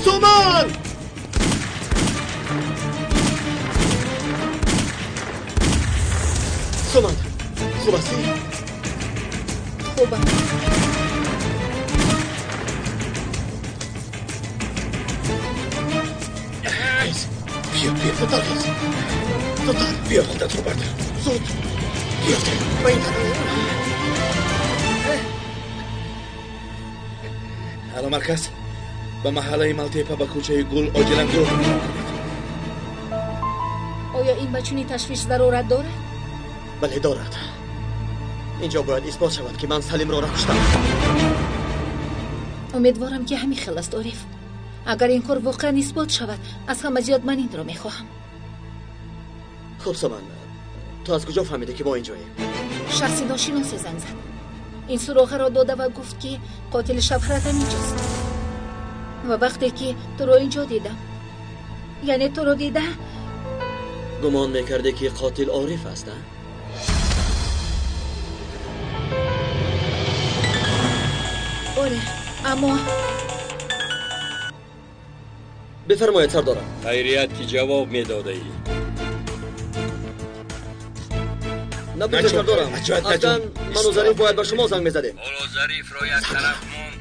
Суман! Суман, хуб ҳастӣ? Хубам. Биё, биё, зудтар хез. Зудтар. Биё, худатро бардор. Зуд. Биёфтем. Ба ин тараф. Алло, марказ. Ба маҳаллаи Малтепа, ба кӯчаи Гул оҷилан гурӯҳ равон кунед. Оё ин ба чунин ташвиш зарурат дорад? Бале, дорад. Инҷо бояд исбот шавад, ки ман Салимро накуштам. Умедворам, ки ҳамин хел аст, Ориф. Агар ин кор воқеан исбот шавад, аз ҳама зиёд ман инро мехоҳам. Хуб, Соман, ту аз куҷо фаҳмидӣ, ки мо инҷоем? Шахси ношиносе занг зад. Ин суроғаро дода ва гуфт, ки қотили шавҳаратам инҷост. Ва вақте ки туро инҷо дидам, яъне туро дида, гумон мекардӣ, ки қотил Ориф аст, а? Оре, аммо бифармоед, сардорам. Хайрият, ки ҷавоб медодаӣ. Набуд, сардорам. Аслан ману Зариф бояд ба шумо занг мезадем. Ҳоло Зарифро як тараф мон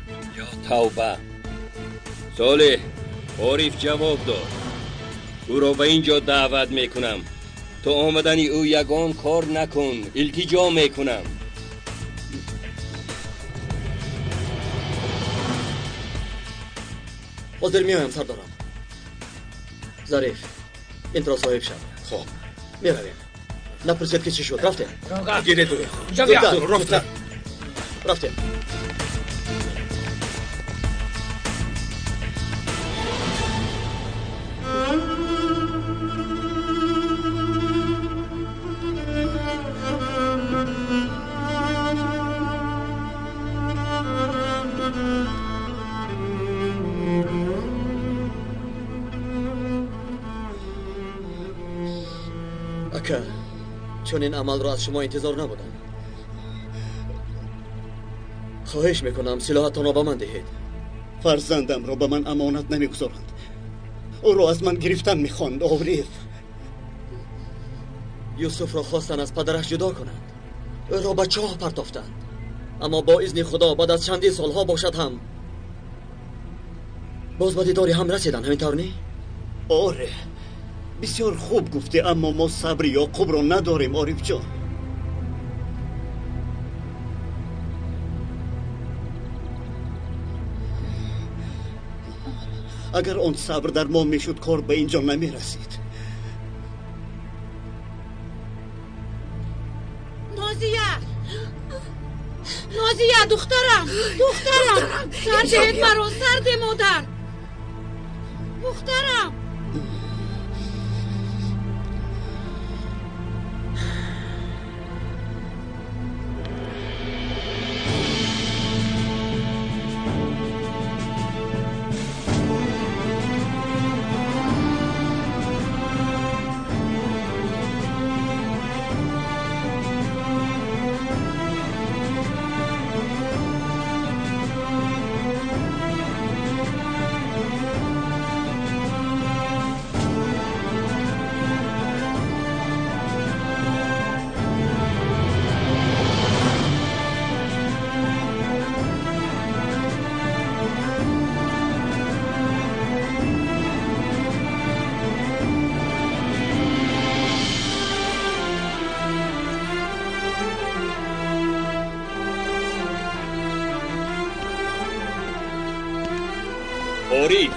ё тавба. Солеҳ, Ориф ҷавоб дод. Ӯро ба ин ҷо даъват мекунам. То омадани ӯ ягон кор накун, илтиҷо мекунам. Ҳозир меоям, сардорам. Зариф, интро соҳиб шав. Хоб. Меравем. Напурсед, ки чӣ шуд. Рафтем. Гиред ӯро. Зудтар. Рафтем. Ака, чунин амалро аз шумо интизор набудам. Хоҳиш мекунам, силоҳатонро ба ман диҳед. Фарзандамро ба ман амонат намегузоранд. Ӯро аз ман гирифтан мехоҳанд, Ориф. Юсуфро хостанд аз падараш ҷудо кунанд. Ӯро ба чоҳ партофтанд. Аммо бо изни Худо баъд аз чандин солҳо бошад ҳам боз ба дидори ҳам расиданд, ҳамин тавр не? Оре, бисёр хуб гуфтӣ, аммо мо сабри Ёқубро надорем, Орифҷон. Агар он сабр дар мо мешуд, кор ба ин ҷо намерасид. Нозия! Нозия, духтарам! Духтарам! Сар диҳед маро, сар де, модар! Духтарам! Ориф!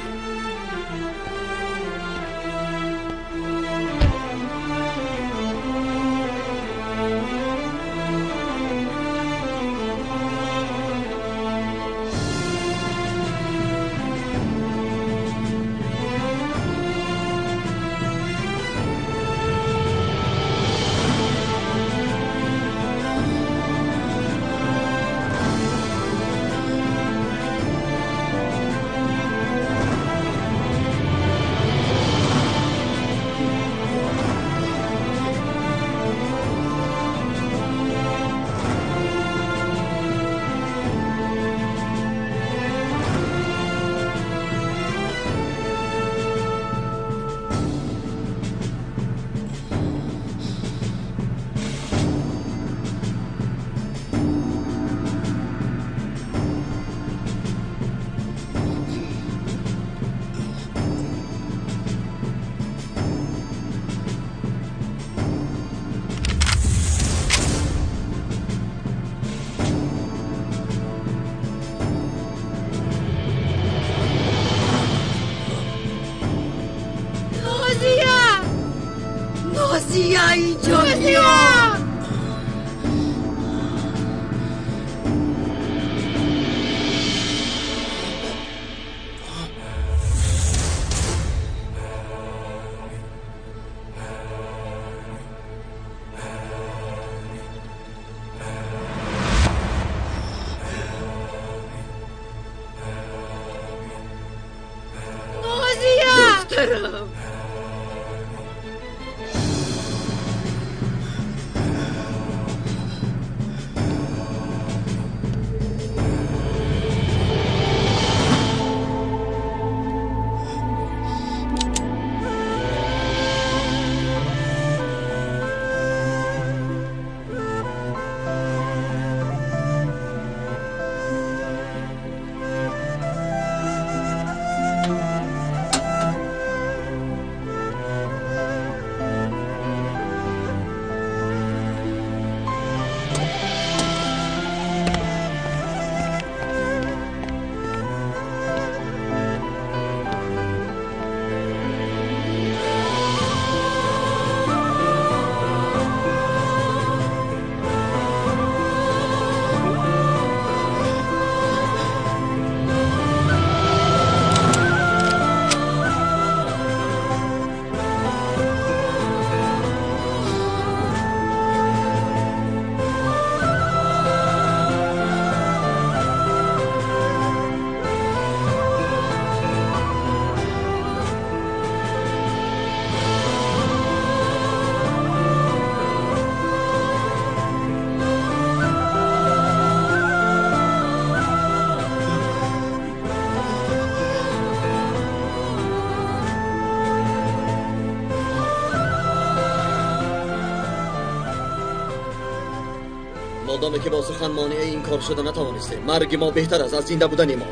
مادامی که با سخن مانع این کار شده نتوانسته، مرگ ما بهتر است از زنده بودن ما.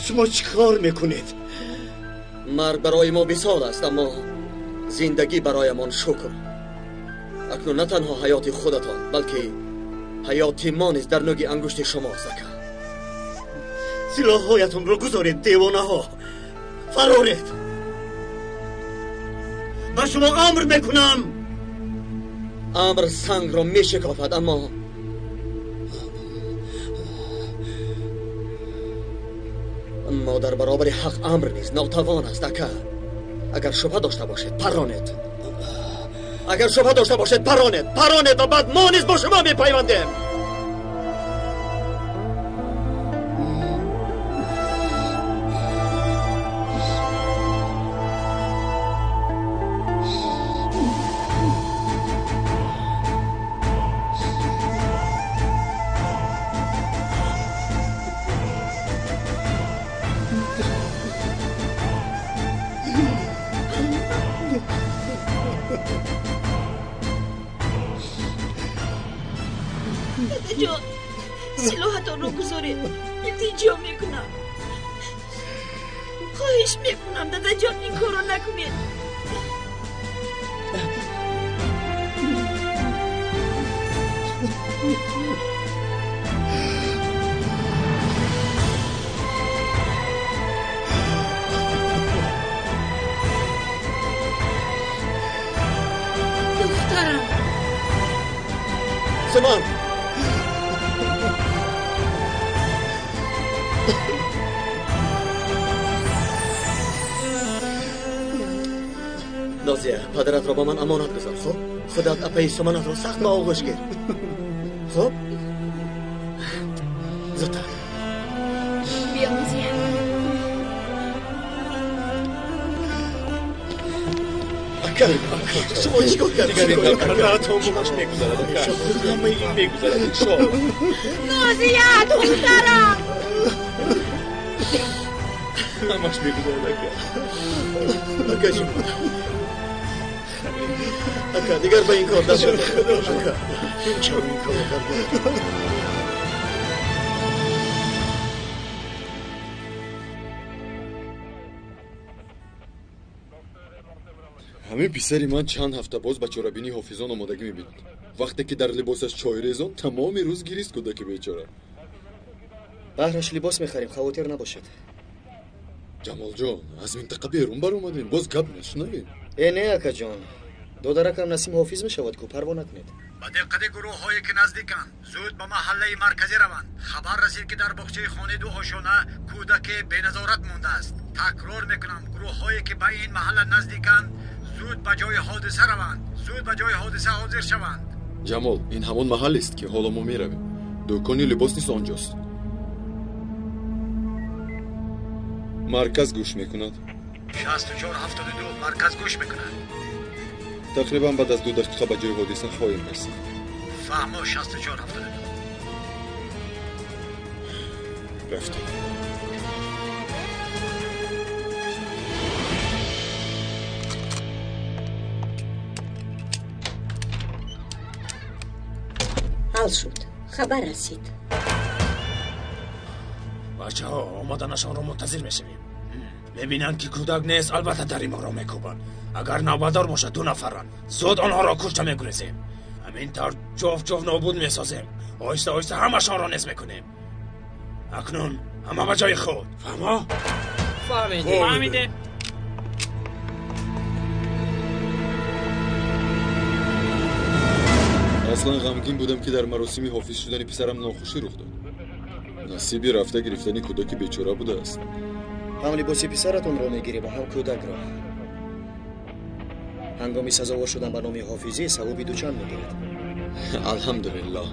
شما چیکار میکنید؟ مرگ برای ما وصال است، اما زندگی برایمان شکر. اکنون نه تنها حیات خودتان بلکه حیات ما نیز در نوک انگشت شماست. سلاحهایتان را گذارید دیوانه ها، فرارید. به شما امر میکنم. امر سنگ را می شکافد، اما در برابر حق امر نیز ناتوان است. اگر شبهه داشته باشید پرانید، اگر شبهه داشته باشید پرانید، پرانید و بعد ما نیز با شما می پیوندیم. Суман! Нозия, падаратро ба ман амонат гузор, хуб? Худат апаи Суманатро сахт ба оғӯш гир. Хуб? Зудтар. Биё, Нозия. Ака, шумо чӣ кор кардед? Дигар ҳамаш мегузарад, ака. Ҳамаи ин мегузарад, иншоаллоҳ. Нозия, духтарам! Ҳамаш мегузарад, ака. Ака ҷон. Ака, дигар ба ин кор даст назанед. Ака, чаро ин корро кардед? Ҳамин писари ман чанд ҳафта боз ба чорабинии ҳофизон омодагӣ мебинад. Вақте ки дар либосаш чой резон, тамоми рӯз гирист кӯдаки бечора. Баҳраш либос мехарем, хавотир набошед. Ҷамолҷон, аз минтақа берун баромадем, боз гап нашунавем. Э, не, акаҷон, додаракам Насим ҳофиз мешавад ку, парво накунед. Ба диққати гурӯҳҳое ки наздиканд, зуд ба маҳаллаи марказӣ раванд. Хабар расид, ки дар боғчаи хонаи ду ошёна кӯдаке беназорат мондааст. Такрор мекунам, гурӯҳҳое ки ба ин маҳалла наздиканд, зуд ба ҷои ҳодиса раванд, зуд ба ҷои ҳодиса ҳозир шаванд. Ҷамол, ин ҳамон маҳаллест, ки ҳоло мо меравем. Дукони либос низ онҷост. Марказ гӯш мекунад. 6472 марказ гӯш мекунад. Тақрибан баъд аз 2 дақиқа ба ҷои ҳодиса хоҳем расид. Фаҳмо, 6472. Рафтем. Ҳал шуд, хабар расид. Бачаҳо омаданашонро мунтазир мешавем. Мебинанд, ки кӯдак нест, албатта дари моро мекӯбанд. Агар навбатдор бошад, 2 нафаранд. Зуд онҳоро кушта мегурезем. Ҳамин тавр ҷоф-ҷоф нобуд месозем. Оҳиста оҳиста ҳамашонро нез мекунем. Акнун ҳама ба ҷои худ. Фаҳмо? Фаҳмидем. Фаҳмидем. Аслан ғамгин будам, ки дар маросими ҳофиз шудани писарам нохушӣ рух дод. Насиби рафта гирифтани кӯдаки бечора будааст. Ҳам либоси писаратонро мегирем, ҳам кӯдакро. Ҳангоми сазовор шудан ба номи ҳофизӣ савоби дучанд мегирад. Алҳамдулиллоҳ.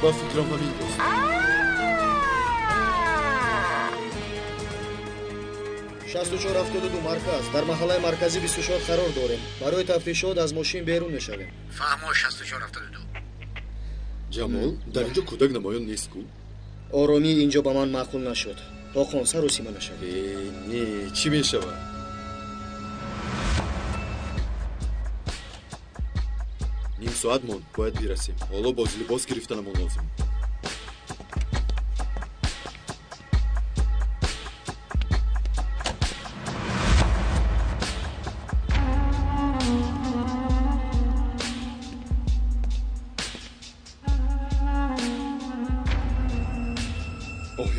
Ба фикрам ҳамин боз. 6472 марказ. Дар маҳаллаи марказӣ 24 қарор дорем. Барои тафтишот аз мошин берун мешавем. Фаҳмо, 6472. Ҷамол, дар инҷо кӯдак намоён нест ку? Оромии инҷо ба ман маъқул нашуд. Ҳоқон, саросима нашавед. Э, не, чӣ мешавад? Ним соат монд, бояд бирасем. Ҳоло боз либос гирифтанамон лозим.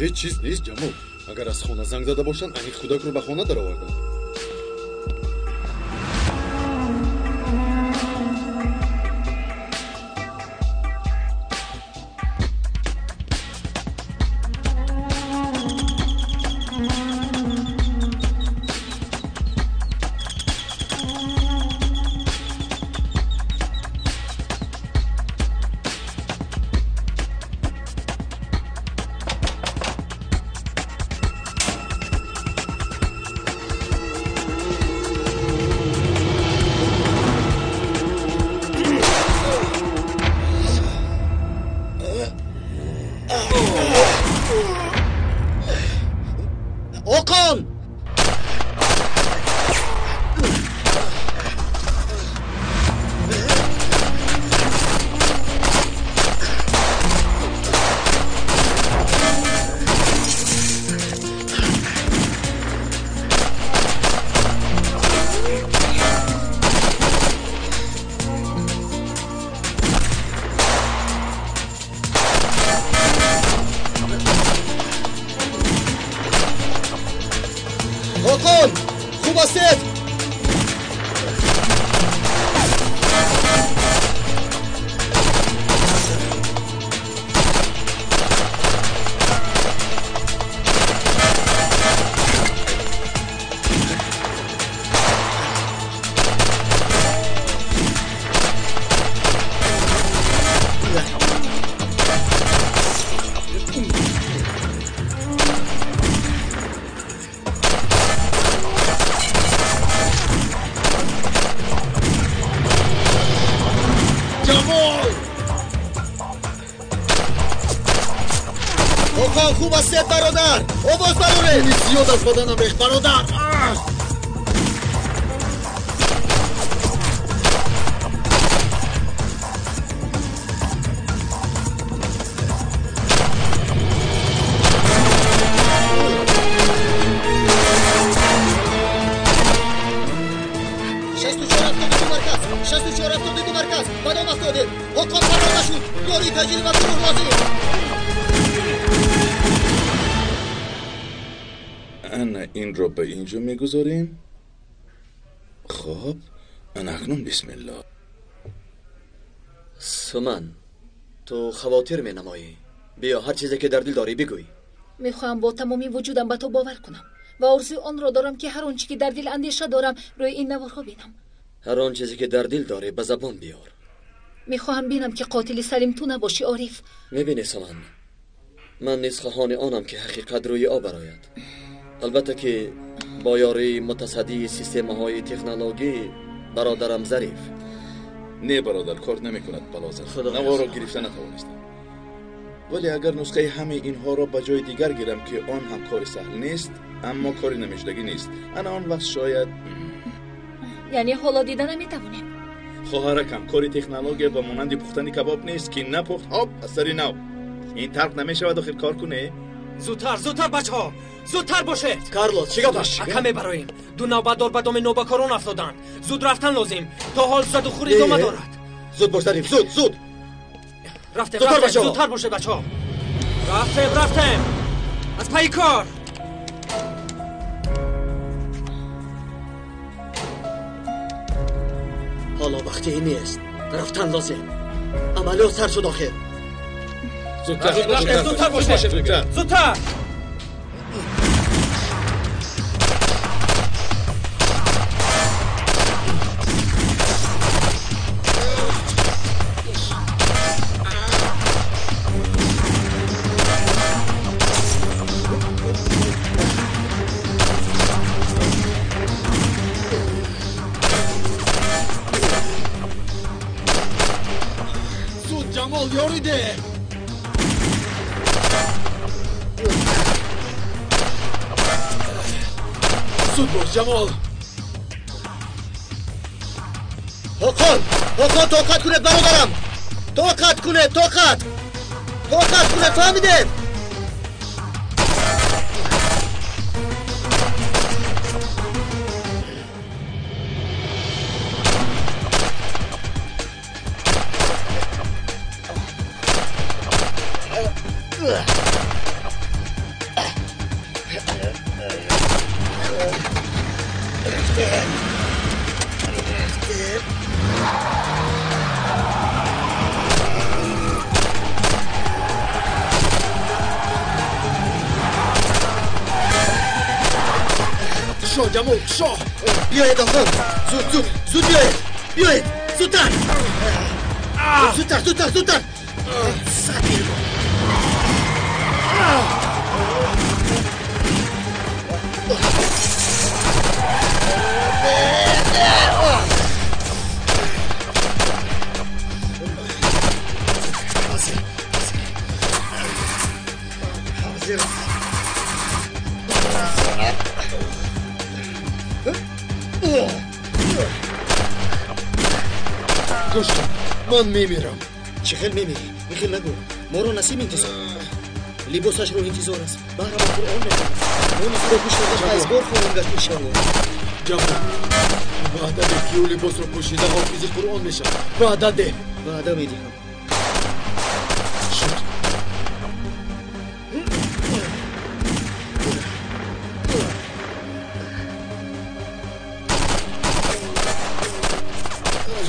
Ҳеҷ чиз нест, Ҷамол. Агар аз хона занг зада бошанд, аниқ кӯдакро ба хона дароварданд. Ҳоқон, хуб ҳастед, бародар? Овоз бароред! Хуни зиёд аз баданам рехт, бародар. Инро ба ин ҷо мегузорем. Хоб, ана акнун бисмиллоҳ. Суман, ту хавотир менамоӣ. Биё, ҳар чизе ки дар дил дорӣ бигӯй. Мехоҳам бо тамоми вуҷудам ба ту бовар кунам ва орзуи онро дорам, ки ҳар он чӣ ки дар дил андеша дорам рӯи ин наворҳо бинам. Ҳар он чизе ки дар дил дорӣ ба забон биёр. Мехоҳам бинам, ки қотили Салим ту набошӣ, Ориф. Мебинӣ, Суман, ман низ хоҳони онам, ки ҳақиқат рӯи об барояд. Албатта ки бо ёрии мутасаддии системаҳои технологӣ бародарам Зариф. Не, бародар, кор намекунад балоза. Наворро гирифта натавонистам. Вале агар нусхаи ҳамаи инҳоро ба ҷои дигар гирам, ки он ҳам кори саҳл нест, аммо кори намешудагӣ нест. Ана он вақт шояд. Яъне ҳоло дида наметавонем? Хоҳаракам, кори технология ба монанди пухтани кабоб нест, ки напухт, ҳоп, аз сари нав. Ин тарк намешавад, охир кор куне. Зудтар, зудтар, бачаҳо, зудтар бошед. Карлос, чӣ гап аст? Ака мебароем. Ду навбатдор ба доми нобакорон афтоданд. Зуд рафтан лозим. То ҳол заду хур идома дорад. Зуд бош, Зариф, зуд, зуд. Рафтем, рафтем, зудтар бошед, бачаҳо. Рафтем, рафтем. Аз пайи кор. Ҳоло вақти ин нест. Рафтан лозим. Амалиёт сар шуд охир. Зудтар, зудтар бошед, зудтар. Зуд, Ҷамол, ёрӣ деҳ. Зуд бош, Ҷамол. Ҳоқон, Ҳоқон, тоқат кунед, бародарам. Тоқат кунед, тоқат. Тоқат кунед, фаҳмидед? Ҷамол, шоҳ! Биёед, Ҳоқон! Зуд, зуд, зуд биёед! Биёед! Зудтар! Зудтар, зудтар, зудтар! Сабир. Ҳозир. Гӯш кун, ман мемирам. Чӣ хел мемирӣ? Ин хел нагӯ. Моро Насим интизор. Либосашро интизор аст. Баҳрама Қуръон мехонад. Мо низ ӯро гӯш карда файзбор хоҳем гашт, иншоаллоҳ. Ҷамол, ваъда деҳ, ки ӯ либосро пӯшида ҳофизи Қуръон мешавад. Ваъда деҳ. Ваъда медиҳам. Шуд.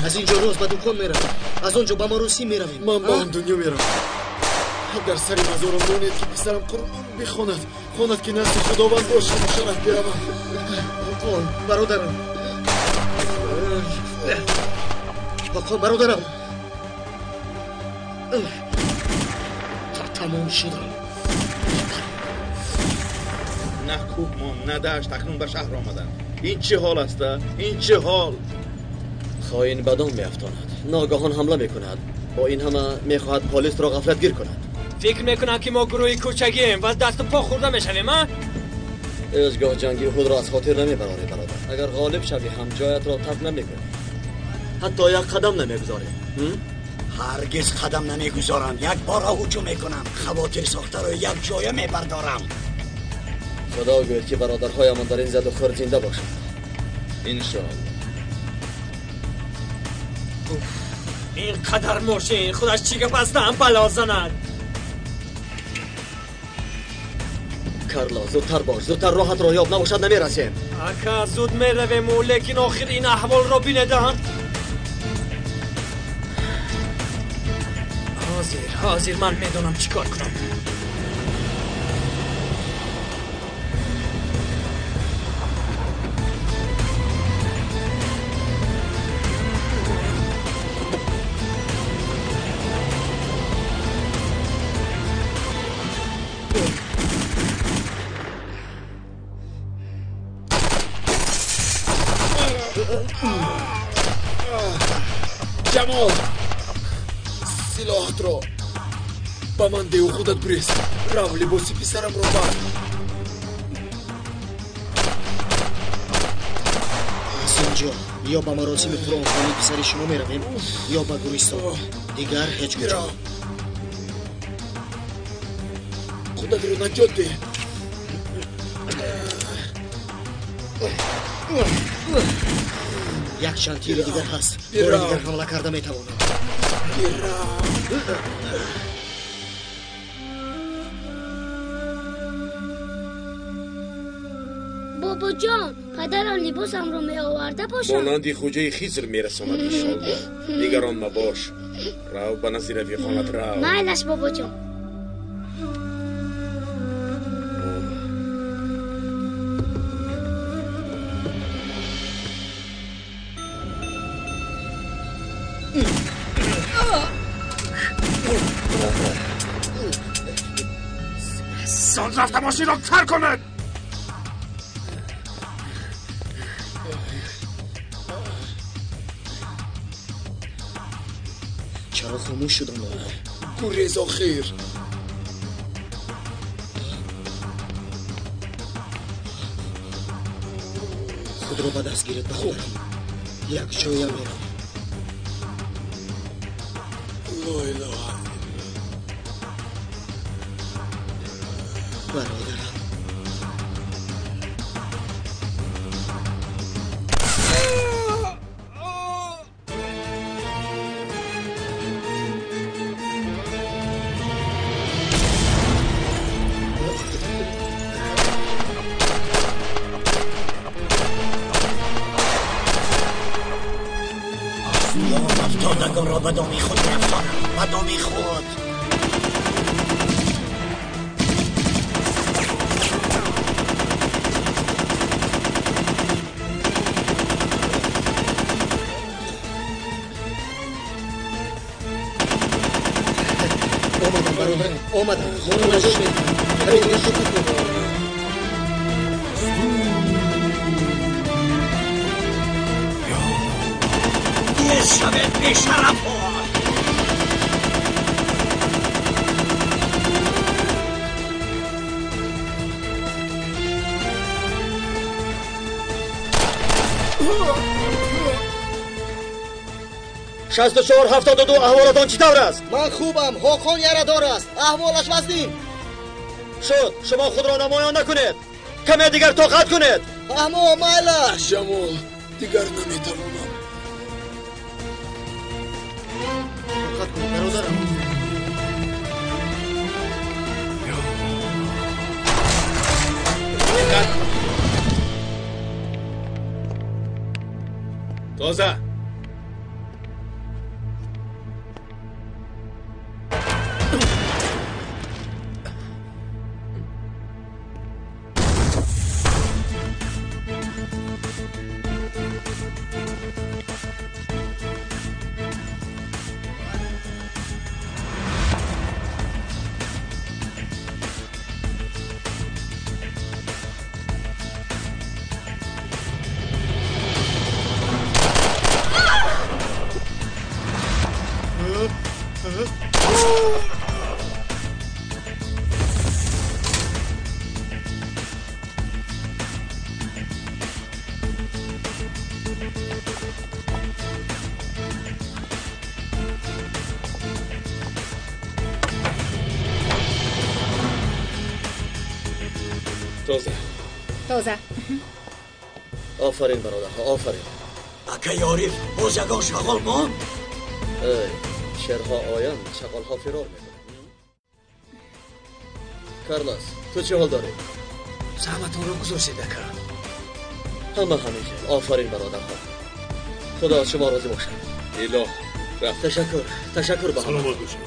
Аз ин ҷо рост ба дукон меравем, аз он ҷо ба маросим меравем. Ман ба он дунё меравам. Дар сари мазорам монед, ки писарам Қуръон бихонад, хонад, ки назди Худованд бошам, шараф биравам. Ҳоқон, бародарам. Ҳоқон, бародарам. Тамом шудам. На кӯҳ монд, на дашт, акнун ба шаҳр омаданд. Ин чӣ ҳол аст, ин чӣ ҳол? Хоин ба дом меафтонад, ногаҳон ҳамла мекунад. Бо ин ҳама мехоҳад полисро ғафлатгир кунад. Фикр мекунам ки мо гурӯҳи кӯчагием ва дасту по хӯрда мешавем, а? Ҳеҷгоҳ ҷанги худро аз хотир намебарорӣ, бародар. Агар ғолиб шавӣ ҳам ҷоятро тарк намекунӣ. Ҳатто як қадам намегузорӣ. Ҳаргиз қадам намегузорам. Як бора ҳуҷум мекунам. Хавотир сохтаро як ҷоя мебардорам. Худо гӯяд ки бародарҳоямон дар ин заду хӯрд зинда бошанд. Иншоаллоҳ. Ин қадар мошин худаш чӣ гап аст, бало занад. Карло, зудтар бош, зудтар роҳатро ёб, набошад намерасем. Ака, зуд меравему, лекин охир ин аҳволро бинедам. Ҳозир, ҳозир ман медонам чӣ кор кунам. Ҷамол, силоҳатро ба ман деҳу худат гурез. Рав, либоси писарамро бар. Аз ин ҷо ё ба маросими қуръонхонии писари шумо меравем, ё ба гӯристон. Дигар ҳеҷ куҷо. Худатро наҷот деҳ. Як чанд тири дигар ҳаст. Бори дигар ҳамла карда метавонам. Бобоҷон, падарам либосамро меоварда бошад? Монанди хоҷаи Хизр мерасонад, иншоаллоҳ. Нигарон мабош. Рав ба назди рафиқонат, рав. Майлаш, бобоҷон. Зуд рафта мошинро тар кунед. Чаро хомӯш шудам? Гурез охир. Худро ба даст гиред, бародарам. Як ҷоя меравем. Ло илоҳа. Бародарам. Афтодагонро ба доми худ меафтонам, ба доми худ. Омадам, бародарам, омадам. Моро наҷот медиҳам. Каме дигар тоқат кун. Шавед бешарафон. Шасту чор, 72. Аҳволатон чӣ тавр аст? Ман хубам. Ҳоқон ярадор аст. Аҳволаш вазнин. Шуд, шумо худро намоён накунед. Каме дигар тоқат кунед. Фаҳмо, майлаш. Ҷамол, дигар наметавонам. Тоқат кун, бародарам. Тоза. Тоза. Тоза. Офарин бародарҳо, офарин. Акаи Ориф, боз ягон шағол монд? Эй, шерҳо оянд, шағолҳо фирор мекунанд. Карлос, ту чӣ ҳол дорӣ? Заҳматонро гузоштед, ака. Ҳама ҳамин хел. Офарин бародарҳо. Худо аз шумо розӣ бошад. Илоҳ, рафт. Ташаккур, ташаккур ба ҳама. Саломат бошед.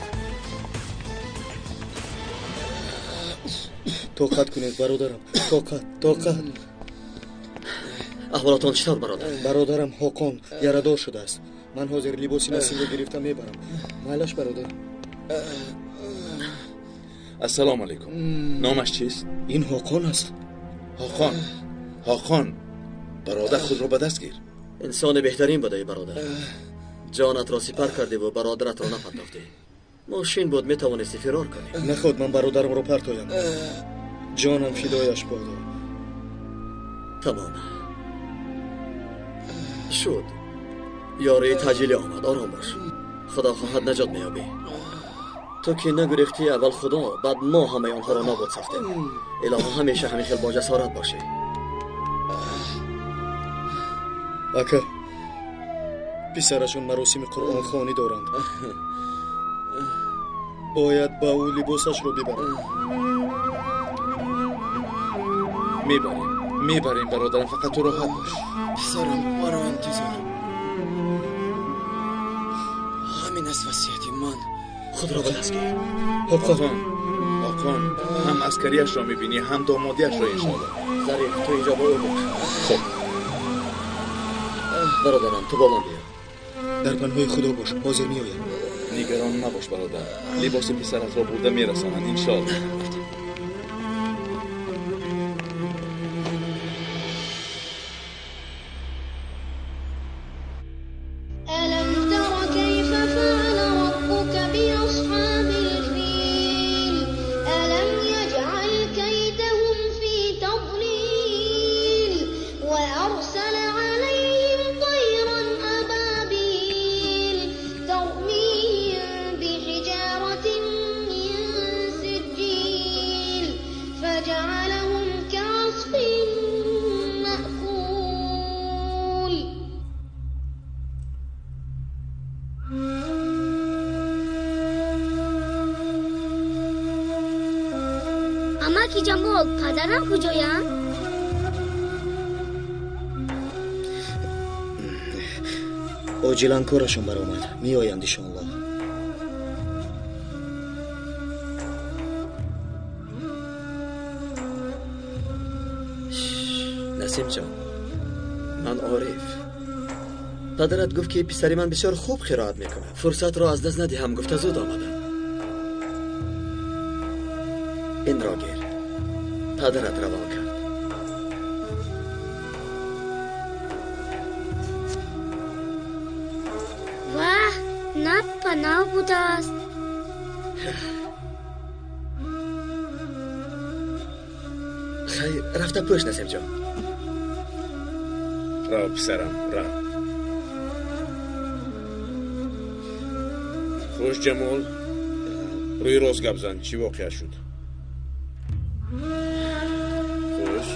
Тоқат кунед бародарам, тоқат, тоқат. Аҳволатон чӣ тавр бародар? Бародарам Ҳоқон ярадор шудааст. Ман ҳозир либоси Насимро гирифта мебарам. Майлаш бародар. Ассалому алайкум. Номаш чист? Ин Ҳоқон аст. Ҳоқон, Ҳоқон, бародар худро ба даст гир. Инсони беҳтарин будаи бародар. Ҷонатро сипар кардӣ ва бародаратро напартофтӣ. Мошин буд, метавонисти фирор кунӣ. Наход ман бародарамро партоям. Ҷонам фидояш бодо. Тамом шуд. Ёрии таъҷилӣ омад. Ором бош. Худо хоҳад наҷот меёбӣ. Ту ки нагурехтӣ, аввал Худо, баъд мо ҳамаи онҳоро нобуд сохтем. Илоҳо ҳамеша ҳамин хел бо ҷасорат бошӣ. Ака, писарашон маросими қуръонхонӣ доранд. Бояд ба ӯ либосашро бибарам. Мебарем, мебарем бародарам, фақат ту роҳат бош. Писарам, маро интизор. Ҳамин аст васияти ман. Худро ба даст гир. Ҳоқон, Ҳоқон, ҳам аскариашро мебинӣ, ҳам домодиашро иншоаллоҳ. Зариф, ту инҷо бо ӯ бош. Хуб. Бародарам, ту бо ман биё. Дар паноҳи Худо бош, ҳозир меоям. Нигарон набош бародар. Либоси писаратро бурда мерасонанд иншоаллоҳ. ألم تر كيف فعل ربك بأصحاب الفيل ألم يجعل كيدهم في تضليل وأرسل عليهم طيرا أبابيل ترميهم بحجارة من سجيل فجعلهم كعصف مأكول. Амаки Ҷамол, падарам куҷоянд? Оҷилан корашон баромад. Меоянд иншоаллоҳ. Насимҷон, ман Ориф. Падарат гуфт, ки писари ман бисёр хуб қироат мекунад. Фурсатро аз даст надиҳам гуфта зуд омадам. Инро гир. Падарат равон кард. Ваҳ, наб ба нав будааст. Хайр, рафта пӯш, Насимҷон. Рав писарам, рав. Хуш Ҷамол, рӯи рост гап зан, чӣ воқеа шуд? Хуш.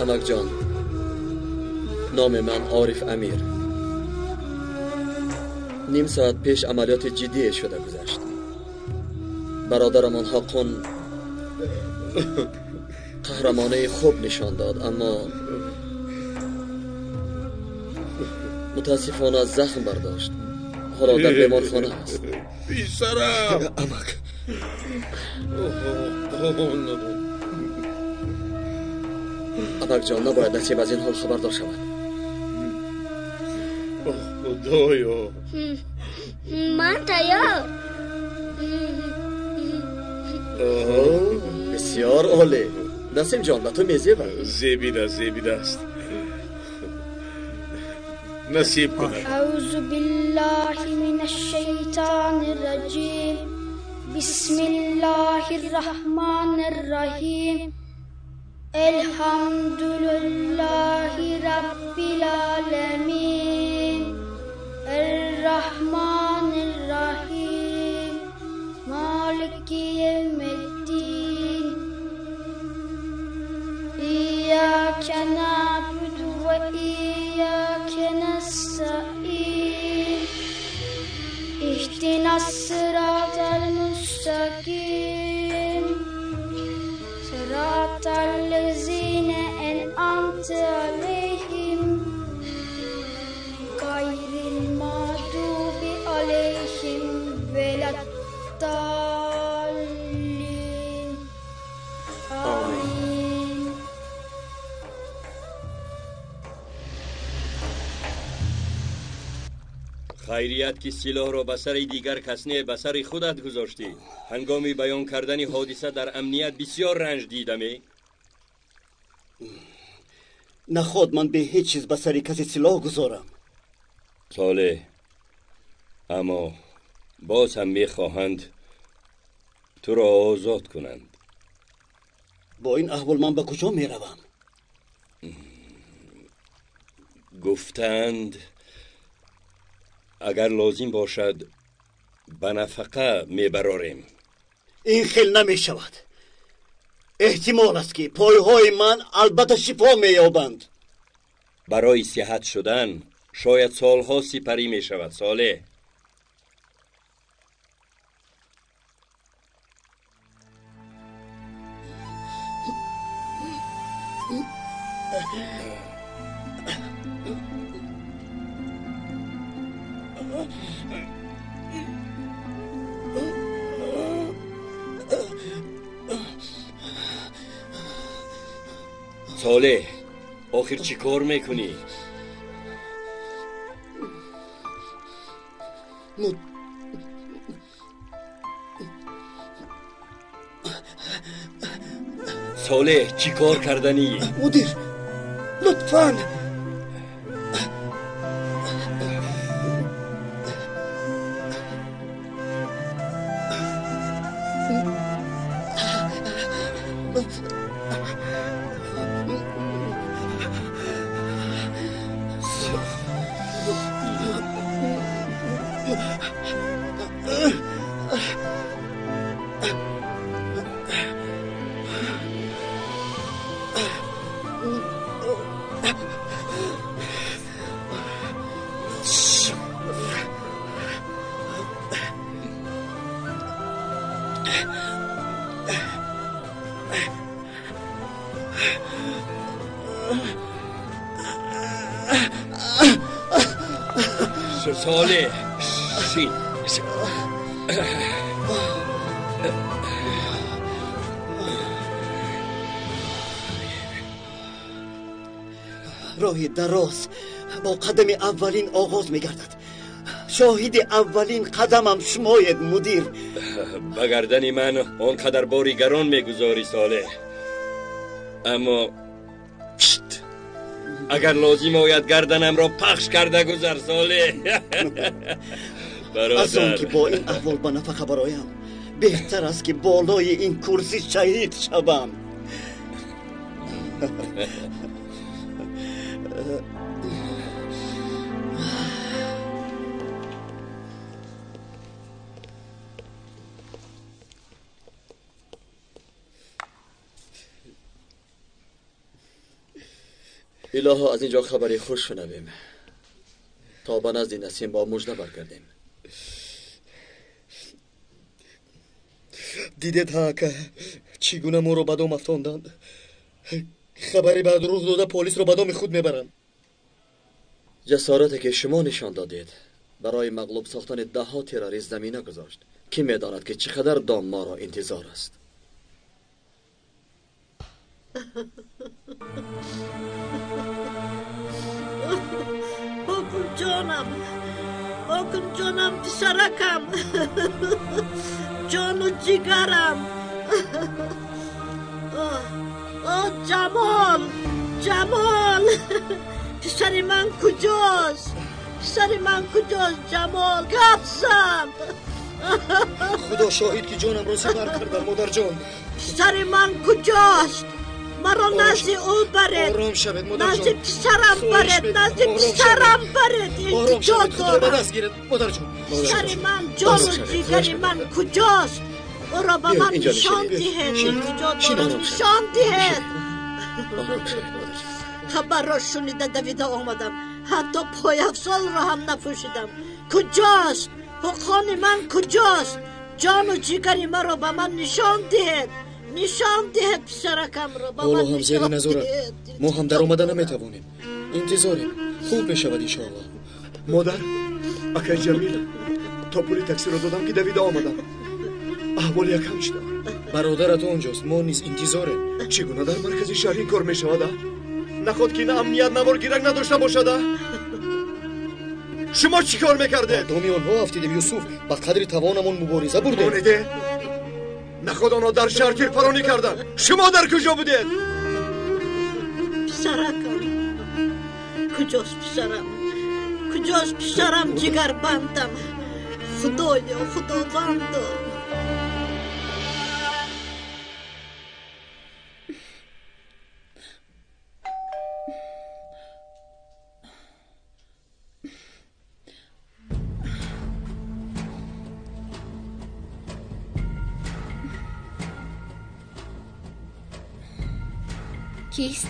Амакҷон, номи ман Ориф Амир. Ним соат пеш амалиёти ҷиддие шуда гузашт. Бародарамон Ҳоқон қаҳрамонаи хуб нишон дод, аммо мутаассифона захм бардошт. Ҳоло дар беморхона аст. Писарам! Амак. Амакҷон, набояд Насиб аз ин ҳол хабардор шавад. Худоё! Ман тайёр. Бисёр олӣ. Насимҷон, ба ту мезебад. Зебида, зебидааст. Насиб кунад. أعوذ بالله من الشيطان الرجيم بسم الله الرحمن الرحيم الحمد لله رب العالمين الرحمن الرحيم مالك يوم الدين. إياك نعبد وإياك نستعين اهدنا الصراط المستقيم صراط الذين أنعمت عليهم غير المغضوب عليهم ولا الضالين. آمين. Хайрият ки силоҳро ба сари дигар кас не, ба сари худат гузоштӣ. Ҳангоми баён кардани ҳодиса дар амният бисёр ранҷ дидаме? Наход ман бе ҳеҷ чиз ба сари касе силоҳ гузорам. Солеҳ, аммо боз ҳам мехоҳанд туро озод кунанд. Бо ин аҳвол ман ба куҷо меравам? Гуфтанд агар лозим бошад ба нафақа мебарорем. Ин хел намешавад. Эҳтимол аст ки пойҳои ман албатта шифо меёбанд. Барои сиҳат шудан шояд солҳо сипарӣ мешавад, Солеҳ. Солеҳ, охир чӣ кор мекунӣ? Солеҳ, чӣ кор карданӣ? Мудир, лутфан. Солеҳ, шин. Роҳи дароз бо қадами аввалин оғоз мегардад. Шоҳиди аввалин қадамам шумоед, мудир. Ба гардани ман он қадар бори гарон мегузорӣ, Солеҳ. Аммо агар лозим ояд гарданамро пахш карда гузар, Солеҳ. Аз он ки бо ин аҳвол ба нафақа бароям, беҳтар аст ки болои ин курсӣ шаҳид шавам. Илоҳо, аз ин ҷо хабари хуш шунавем то ба назди Насим бо мужда баргардем. Дидед ҳа, ака, чӣ гуна моро ба дом афтонданд. Хабари ба дурӯғ дода полисро ба доми худ мебаранд. Ҷасорате ки шумо нишон додед барои мағлуб сохтани даҳҳо террорист замина гузошт. Кӣ медонад ки чӣ қадар дом моро интизор аст. Ҳокимҷонам, ҳокимҷонам, писаракам, ҷону ҷигарам. О, Ҷамол, Ҷамол, писари ман куҷост? Писари ман куҷост, Ҷамол? Гап зан. Худо шоҳид ки ҷонамро сипар кардам, модарҷон. Писари ман куҷост? Маро назди ӯ баред. Ором шавед, модарҷон. Назди писарам баред, назди писарам баред. Илтиҷо дорам. Ба даст гиред, модарҷон. Писари ман, ҷону ҷигари ман куҷост? Ӯро ба ман нишон диҳед. Илтиҷо дорам, нишон диҳед. Ором шавед, модарҷон. Хабарро шунида давида омадам. Ҳатто пойафзолро ҳам напӯшидам. Куҷост? Ҳуққони ман куҷост? Ҷону ҷигари маро ба ман нишон диҳед. Нишон диҳед писаракамро ба ман. Ҳоло ҳам зери назорат. Мо ҳам даромада наметавонем. Интизорем. Хуб мешавад иншоаллоҳ. Модар, акай Ҷамил, то пули таксиро додам ки давида омадам. Аҳволи якам чӣ тавр? Бародарат онҷост, мо низ интизорем. Чӣ гуна дар маркази шаҳр ин кор мешавад, а? Наход ки на амният наворгирак надошта бошад, а? Шумо чӣ кор мекардед? Доми онҳо афтидем, Юсуф. Ба қадри тавонамон мубориза бурдем. Монеде? Наход онҳо дар шаҳр тирпаронӣ карданд. Шумо дар куҷо будед? Писаракам, куҷост писарам? Куҷост писарам, ҷигарбандам? Худоё, худовандо! Кист?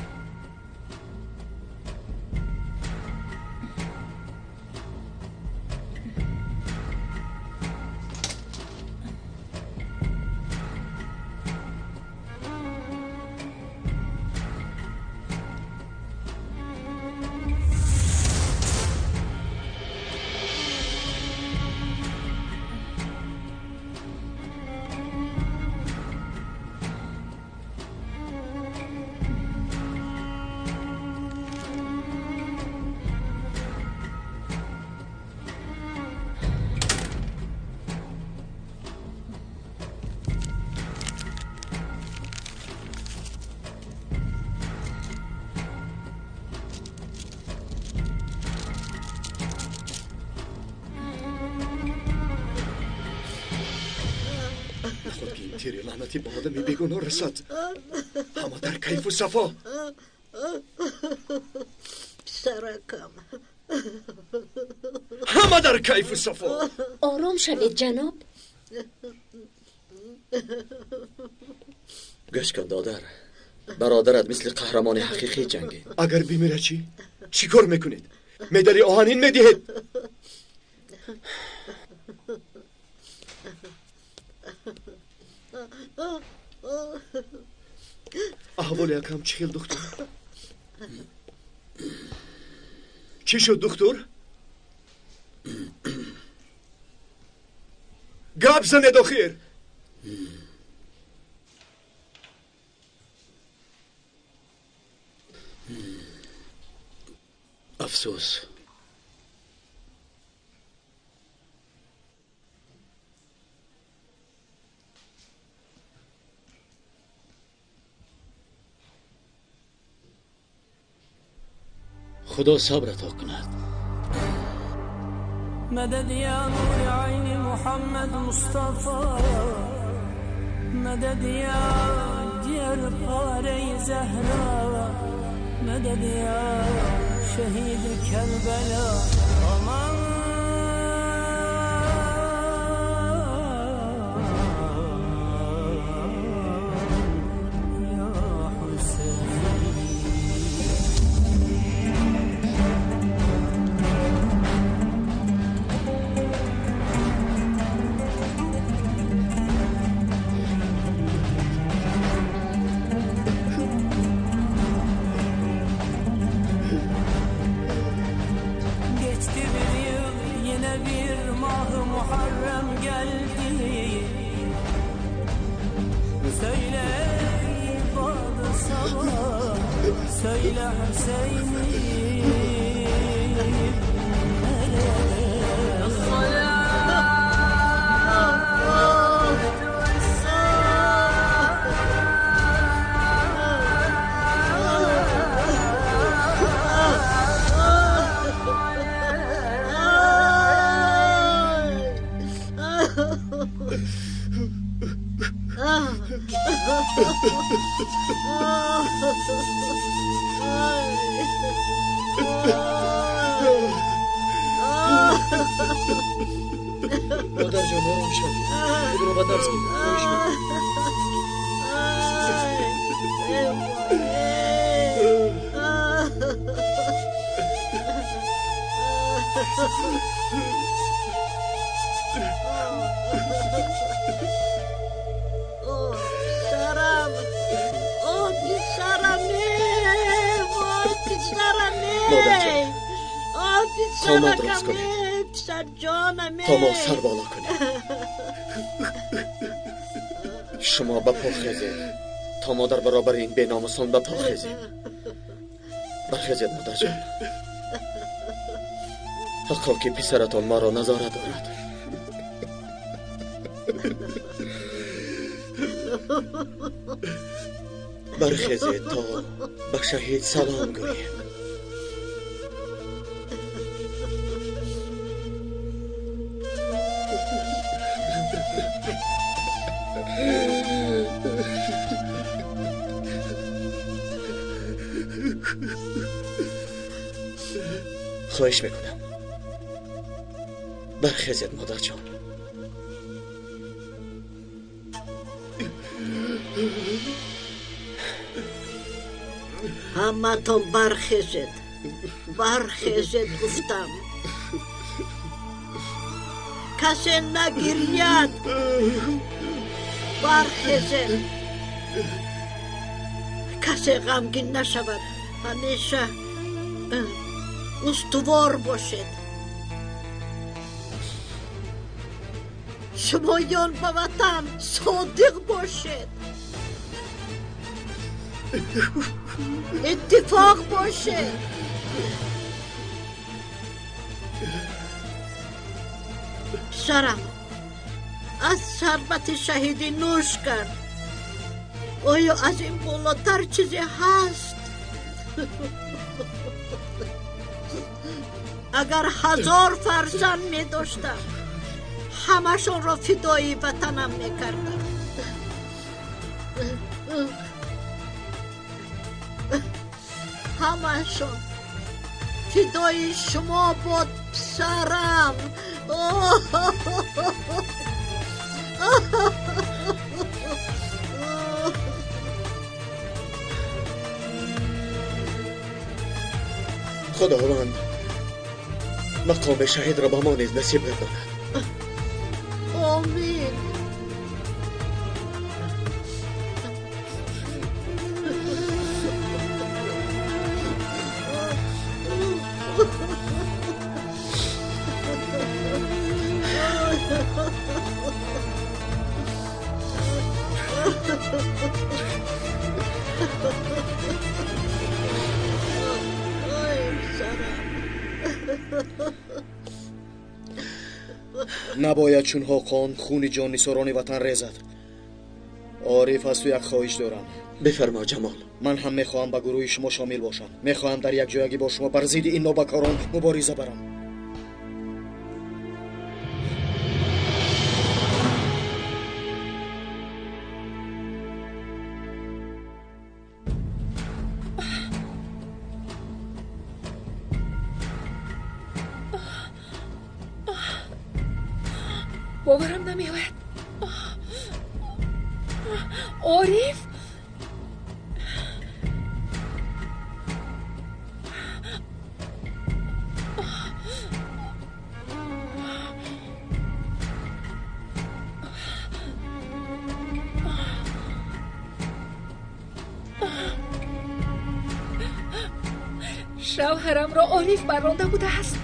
Тири лаънатӣ ба одами бегуноҳ расад. Ҳама дар кайфу сафо. Писаракам. Ҳама дар кайфу сафо. Ором шавед, ҷаноб. Гӯш кун, додар. Бародарат мисли қаҳрамони ҳақиқӣ ҷангид. Агар бимира чӣ? Чӣ кор мекунед? Медали оҳанин медиҳед? Аҳволи акам чӣ хел, духтур? Чӣ шуд, духтур? Гап занед охир! Афсӯс. Худо сабр ато кунад. مدد يا نور عين محمد مصطفى، مدد يا جرقاري زهرا، مدد يا شهيد كربلاء. أمان يا حسين. Geçti bir yıl, yine bir mah-ı Muharrem geldi. Söyle ey Bad-ı Sabah, söyle Hüseyin'im nerede? Модарҷон, ором шавед. Худро ба дарс гиред. Хоҳиш мекунам. Писарам, о писарам, вой писарам, модарҷон, о қомат рост писаракам, кунед. писарҷонам. То мо сар боло кунем. Шумо ба по хезед, то мо дар баробари ин беномусон ба по хезем. Бархезед, модарҷон. Ҳаққо ки писаратон моро назора дорад. Бархезед, то ба шаҳид салом гӯем. Хоҳиш мекунам, бархезед, модарҷон. Ҳаматон бархезед, бархезед гуфтам. Касе нагиряд. Бархезед. Касе ғамгин нашавад. Ҳамеша устувор бошед. Шумоён ба ватан содиқ бошед. Иттифоқ бошед. Писарам аз шарбати шаҳидӣ нӯш кард. Оё аз ин болотар чизе ҳаст? Агар 1000 фарзанд медоштам, ҳамашонро фидои ватанам мекардам. Ҳамашон фидои шумо бод, писарам. Худованд мақоми шаҳидро ба мо низ насиб гардонад. Омин. Набояд чун Ҳоқон хуни ҷоннисорони ватан резад. Ориф, аз ту як хоҳиш дорам. Бифармо, Ҷамол. Ман ҳам мехоҳам ба гурӯҳи шумо шомил бошам. Мехоҳам дар якҷоягӣ бо шумо бар зидди ин нобакорон мубориза барам. Боварам намеояд. Ориф? Шавҳарамро Ориф баронда будааст.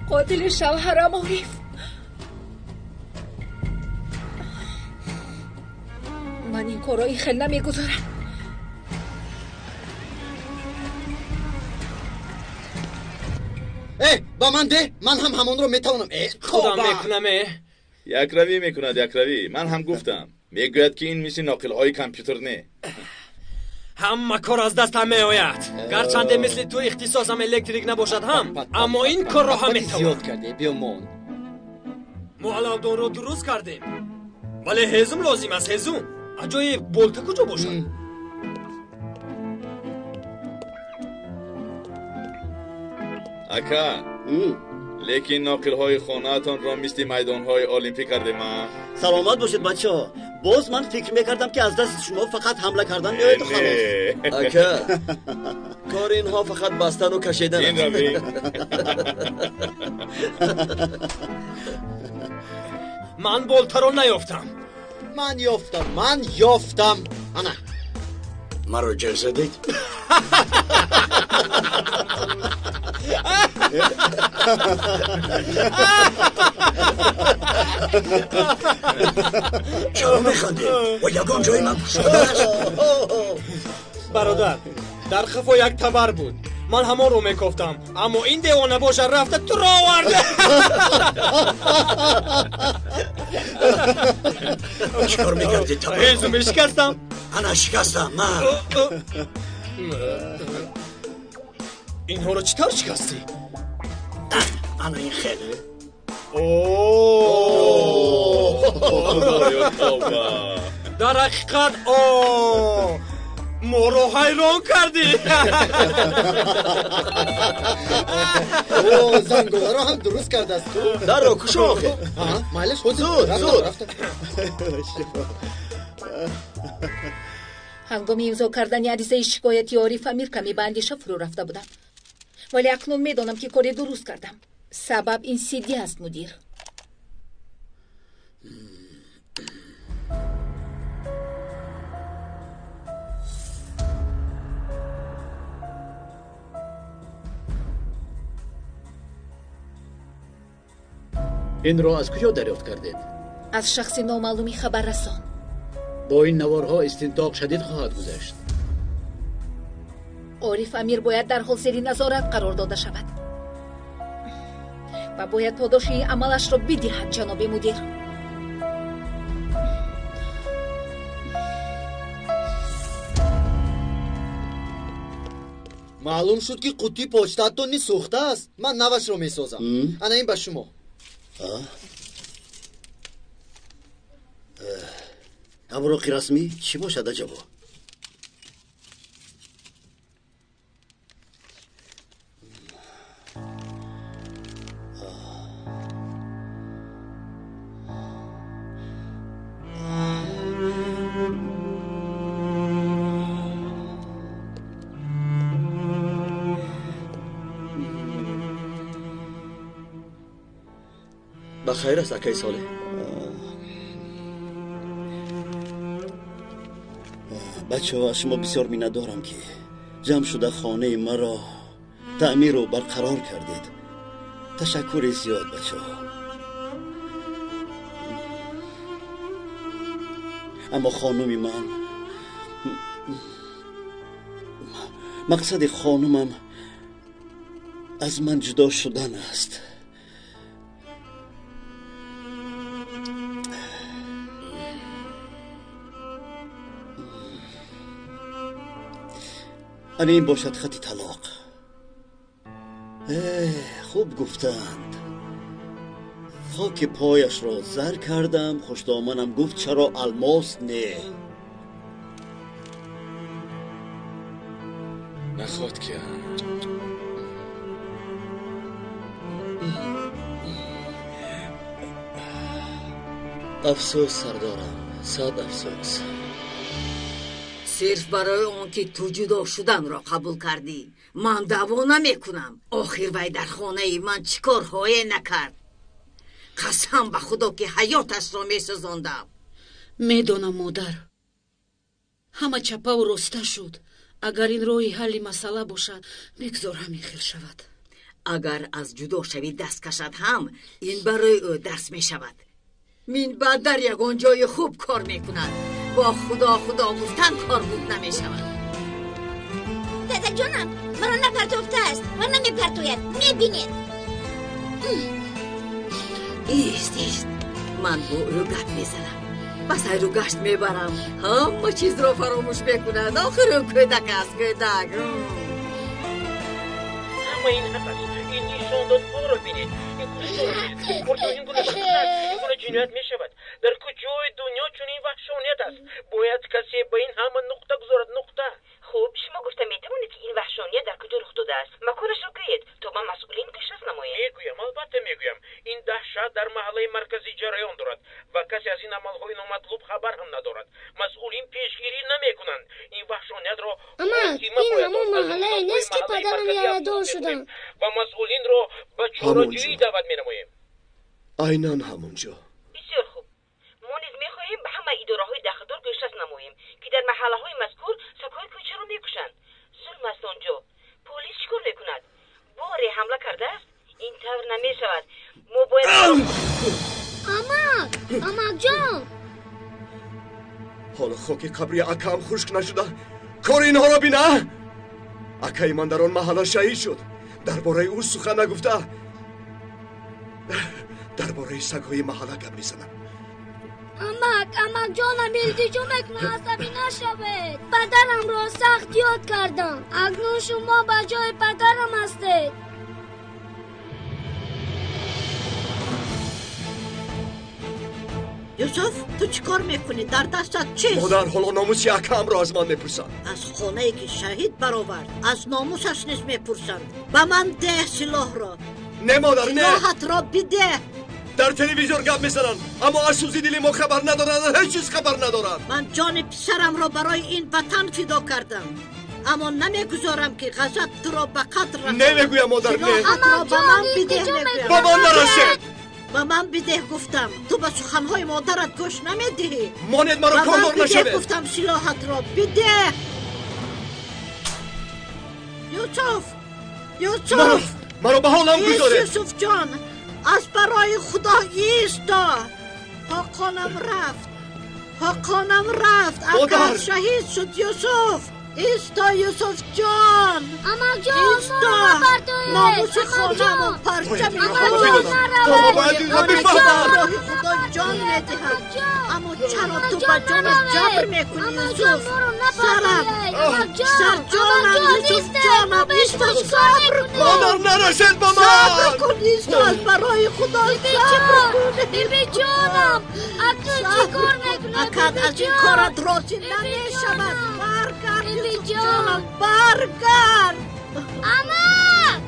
Қотили шавҳарам Ориф. Ман ин корро ин хел намегузорам. Э, ба ман деҳ, ман ҳам ҳамонро метавонам. Э, худам мекунам. Э, якравӣ мекунад, якравӣ. Ман ҳам гуфтам. Мегӯяд ки ин мисли ноқилҳои компютер не. Ҳама кор аз дастам меояд. Гарчанде мисли ту ихтисосам электрик набошад ҳам, аммо ин корро ҳам метавонам. Зиёд кардӣ, биё мон. Мо алавдонро дуруст кардем. Вале ҳезум лозим аст, ҳезум. Аҷоиб, болта куҷо бошад? Ака, лекин ноқилҳои хонаатонро мисли майдонҳои олимпӣ кардем, а? Саломат бошед, бачаҳо. Боз ман фикр мекардам, ки аз дасти шумо фақат ҳамла кардан меояду халос. Ака, кори инҳо фақат бастану кашидан аст. Инро бин. Ман болтаро наёфтам. Ман ёфтам, ман ёфтам. Ана. Маро ҷеғ задед? Чаро механдед? Ва ягон ҷои ман кушода аст? Бародар, дар қафо як табар буд. Ман ҳамонро мекофтам, аммо ин девона бошад рафта туро оварда. Чӣ кор мекардед табар? Ҳезум мешикастам. Ана шикастам, ман. Инҳоро чӣ тавр шикастӣ? Ана ин хел. Дар ҳақиқат моро ҳайрон кардӣ. Занголаро ҳам дуруст кардааст ту. Дарро кушо охе. Майлаш, ҳозир. Зуд, зуд. Ҳангоми имзо кардани аризаи шикояти Ориф Амир каме ба андеша фурӯ рафта будам, вале акнун медонам, ки кори дуруст кардам. Сабаб ин сиддӣ аст, мудир. Инро аз куҷо дарёфт кардед? Аз шахси номаълуми хабаррасон. Бо ин наворҳо истинтоқ шадид хоҳад гузашт. Ориф Амир бояд дарҳол зери назорат қарор дода шавад ва бояд подоши амалашро бидиҳад, ҷаноби мудир. Маълум шуд, ки қуттии почтаатон низ сӯхта аст. Ман навашро месозам. Ана ин ба шумо. Авроқи расмӣ чӣ бошад аҷабо? Ба хайр аст, акаи Солеҳ? Бачаҳо, аз шумо бисёр миннатдорам, ки ҷамъ шуда хонаи маро таъмиру барқарор кардед. Ташаккури зиёд, бачаҳо. Аммо хонуми ман, мақсади хонумам аз ман ҷудо шудан аст. Ана ин бошад хати талоқ. Хуб гуфтанд. Хоки пояшро зар кардам, хушдоманам гуфт чаро алмос не. Наход ки. Афсӯс, сардорам, сад афсӯс. Сирф барои он ки ту ҷудо шуданро қабул кардӣ, ман даъво намекунам. Охир вай дар хонаи ман чӣ корҳое накард. Қасам ба худо, ки ҳаёташро месӯзондам. Медонам, модар, ҳама чапаву роста шуд. Агар ин роҳи ҳалли масъала бошад, бигзор ҳамин хел шавад. Агар аз ҷудошавӣ даст кашад ҳам, ин барои ӯ дарс мешавад. Минбаъд дар ягон ҷои хуб кор мекунад. Бо худо худо гуфтан кор буд намешавад. Дадаҷонам маро напартофтааст ва намепартояд, мебинед. Ист, ист, ман бо ӯ гап мезанам, ба сайру гашт мебарам, ҳама чизро фаромӯш мекунад. Охир ӯ кӯдак аст, кӯдак. Ҳама ин ҳақ аст. Ин нишондодҳоро бинед, ин кушторро бинед. Куҷо ин гуна ваҳшат, ин гуна ҷиноят мешавад? Дар куҷои дунё чунин ваҳшоният аст? Бояд касе ба ин ҳама нуқта гузорад, нуқта. Хуб, шумо гуфта метавонед, ки ин ваҳшоният дар куҷо рух додааст? Маконашро гӯед, то ба масъулин гӯшрас намоем. Мегӯям, албатта мегӯям. Ин даҳшат дар маҳаллаи марказӣ ҷараён дорад ва касе аз ин амалҳои номатлуб хабар ҳам надорад. Масъулин пешгирӣ намекунанд. Ин ваҳшониятро Амак, ин ҳамон маҳаллае нест, ки падарам ярадор шуданд. Ва масъулинро ба чораҷӯӣ даъват менамоем. Айнан ҳамон ҷо. Бисёр хуб. Мо низ мехоҳем ба ҳама идораҳои дахлдор гӯшрас намоем, ки дар маҳаллаҳои мазкур сагҳои кӯчаро мекушанд. Зулм аст он ҷо. Полис чӣ кор мекунад? Боре ҳамла кардааст? Ин тавр намешавад. Мо бояд Амак, амакҷон! Ҳоло хоки қабри акаам хушк нашуда, кори инҳоро бина. Акаи ман дар он маҳалла шаҳид шуд. Дар бораи ӯ сухан нагуфта, дар бораи сагҳои маҳалла гап мезанам. Амак, амакҷонам, илтиҷо мекунам, асабӣ нашавед. Падарамро сахт ёд кардам. Акнун шумо ба ҷои падарам ҳастед. Юсуф, ту чӣ кор мекунӣ? Дар дастат чист? Модар, ҳоло номуси акаамро аз ман мепурсанд. Аз хонае ки шаҳид баровард, аз номусаш низ мепурсанд. Ба ман деҳ силоҳро. Не, модар, не. Силоҳатро бидеҳ. Дар телевизор гап мезананд, аммо аз сӯзи дили мо хабар надоранд, ҳеҷ чиз хабар надоранд. Ман ҷони писарамро барои ин ватан фидо кардам, аммо намегузорам, ки ғазаб туро ба қатл расонад. Не мегӯям, модар, не. Силоҳатро ба ман бидеҳ, мегӯям. Ба ман нарасед. Ба ман бидеҳ гуфтам. Ту ба суханҳои модарат гӯш намедиҳӣ. Монед маро, кордор нашавед. Гуфтам, силоҳатро бидеҳ. Юсуф, Юсуф, маро ба ҳолам гузоред. Юсуфҷон, аз барои Худо исто. Ҳоқонам рафт, ҳоқонам рафт. Акар шаҳид шуд. Юсуф, исто, Юсуфҷон. Амакҷон, исто. Номуси хонамон, парчами роҳи Худо ҷон медиҳад, аммо чаро ту ба ҷонат ҷабр мекунӣ? Юсуф, сарам, сарҷонам, Юсуфҷонам, исто, сабр кун. Модар, нарасед ба ман. Сабр кун, исто, аз барои Худо сабр кун. Бибиҷонам, акнун чӣ кор мекунӣ? Акад аз ин корат розӣ намешавад. Баргард, Юсуфҷонам, баргард. Амак!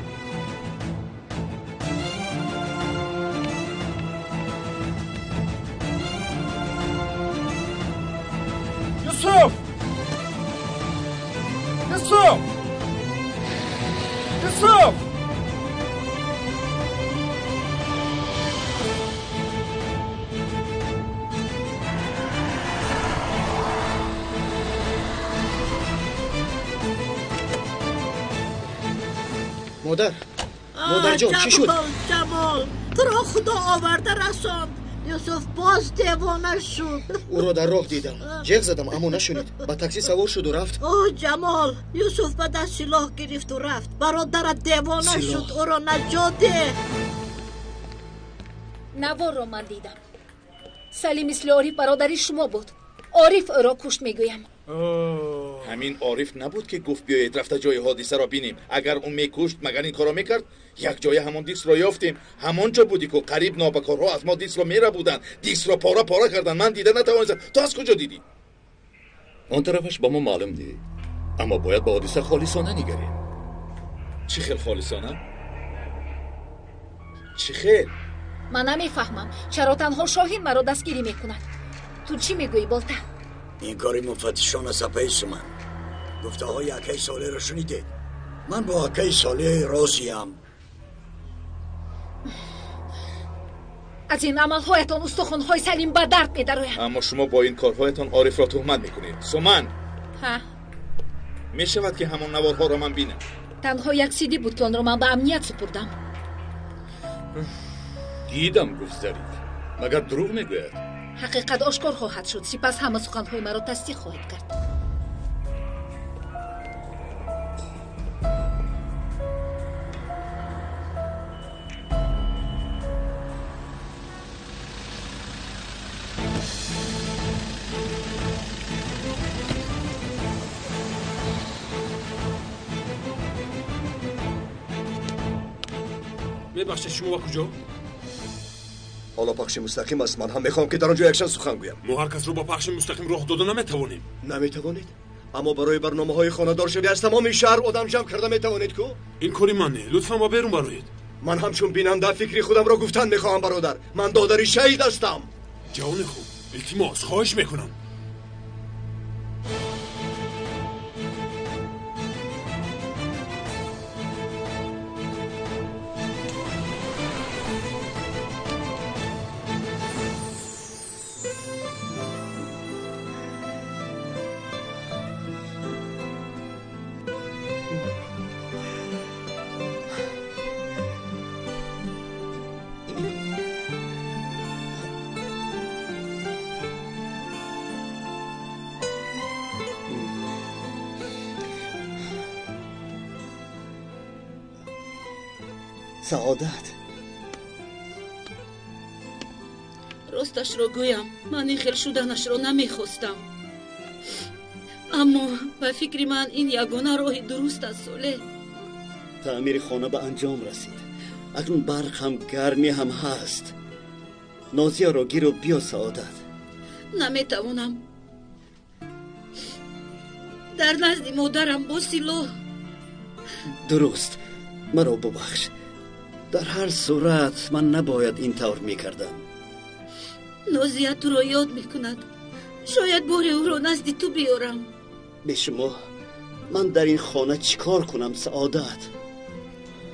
Юсуф! Юсуф! Юсуф! Модар, модарҷон, чӣ шуд? Ҷамол, туро Худо оварда расонд. Юсуф боз девона шуд. Ӯро дар роҳ дидам, ҷеғ задам, аммо нашунид. Ба таксӣ савор шуду рафт. О, Ҷамол, Юсуф ба даст силоҳ гирифту рафт. Бародарат девона шуд, ӯро наҷот деҳ. Наворро ман дидам. Салим мисли Ориф бародари шумо буд. Ориф ӯро кушт, мегӯям. Ҳамин Ориф набуд, ки гуфт биёед рафта ҷои ҳодисаро бинем? Агар ӯ мекушт, магар ин корро мекард? Як ҷоя ҳамон дискро ёфтем. Ҳамон ҷо будӣ ку. Қариб нобакорҳо аз мо дискро мерабуданд, дискро пора пора карданд. Ман дида натавонистам. Ту аз куҷо дидӣ? Он тарафаш ба мо маълум не, аммо бояд ба ҳодиса холисона нигарем. Чӣ хел холисона? Чӣ хел? Ман намефаҳмам, чаро танҳо Шоҳин маро дастгирӣ мекунад. Ту чӣ мегӯӣ, Болта? Ин кори муфаттишон аст, апаи Суман. Гуфтаҳои акаи Солеҳро шунидед. Ман бо акаи Солеҳ розиям. Аз ин амалҳоятон устухонҳои Салим ба дард медарояд. Аммо шумо бо ин корҳоятон Орифро туҳмат мекунед. Суман, ҳа, мешавад, ки ҳамон наворҳоро ман бинам? Танҳо як сиди буд, ки онро ман ба амният супурдам. Дидам, гуфт Зариф. Магар дурӯғ мегӯяд? Ҳақиқат ошкор хоҳад шуд. Сипас ҳама суханҳои маро тасдиқ хоҳед кард. Мебахшед, шумо ба куҷо? Ҳоло пахши мустақим аст. Ман ҳам мехоҳам, ки дар он ҷо якчанд сухан гӯям. Мо ҳар касро ба пахши мустақим роҳ дода наметавонем. Наметавонед? Аммо барои барномаҳои хонадоршавӣ аз тамоми шаҳр одам ҷамъ карда метавонед ку? Ин кори ман не. Лутфан ба берун бароед. Ман ҳамчун бинанда фикри худамро гуфтан мехоҳам, бародар. Ман додари шаҳид ҳастам. Ҷавони хуб, илтимос, хоҳиш мекунам. Саодат, росташро гӯям, ман ин хел шуданашро намехостам, аммо ба фикри ман ин ягона роҳи дуруст аст. Солеҳ, таъмири хона ба анҷом расид. Акнун барқ ҳам гармӣ ҳам ҳаст. Нозияро гиру биё. Саодат, наметавонам. Дар назди модарам бо силоҳ. Дуруст, маро бубахш. Дар ҳар сурат ман набояд ин тавр мекардам. Нозия туро ёд мекунад. Шояд боре ӯро назди ту биёрам. Бе шумо ман дар ин хона чӣ кор кунам, Саодат?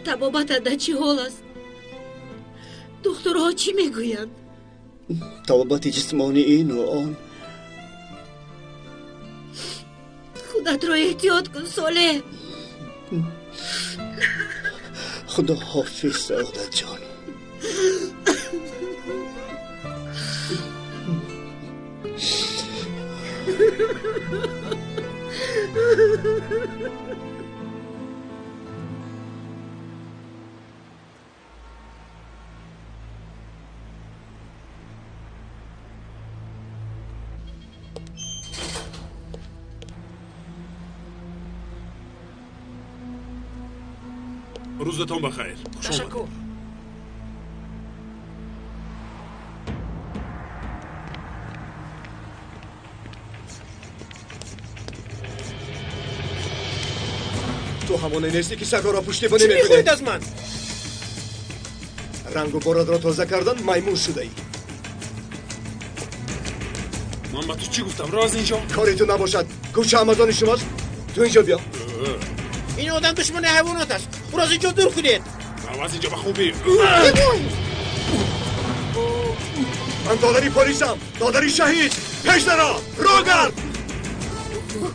Табобатат дар чӣ ҳол аст? Духтурҳо чӣ мегӯянд? Табобати ҷисмонӣ ину он. Худатро эҳтиёт кун, Солеҳ. Худо ҳофиз, Саодатҷон. Рӯзатон ба хайр. Ташаккур. Ту ҳамоне нестӣ, ки сагоро пуштибонӣ Чӣ мекунӣ. мехоҳед аз ман? Рангу борадро тоза кардан маймун шудаӣ. Ман ба ту чӣ гуфтам? Ро аз ин ҷо. Кори ту набошад. Кӯча амазони шумост. Ту инҷо биё. Ин одам душмани ҳайвонот аст. Ӯро аз инҷо дур кунед. Рав аз инҷо ба хубӣ. Ман додари полисам, додари шаҳид. Пеш наро, ро гард.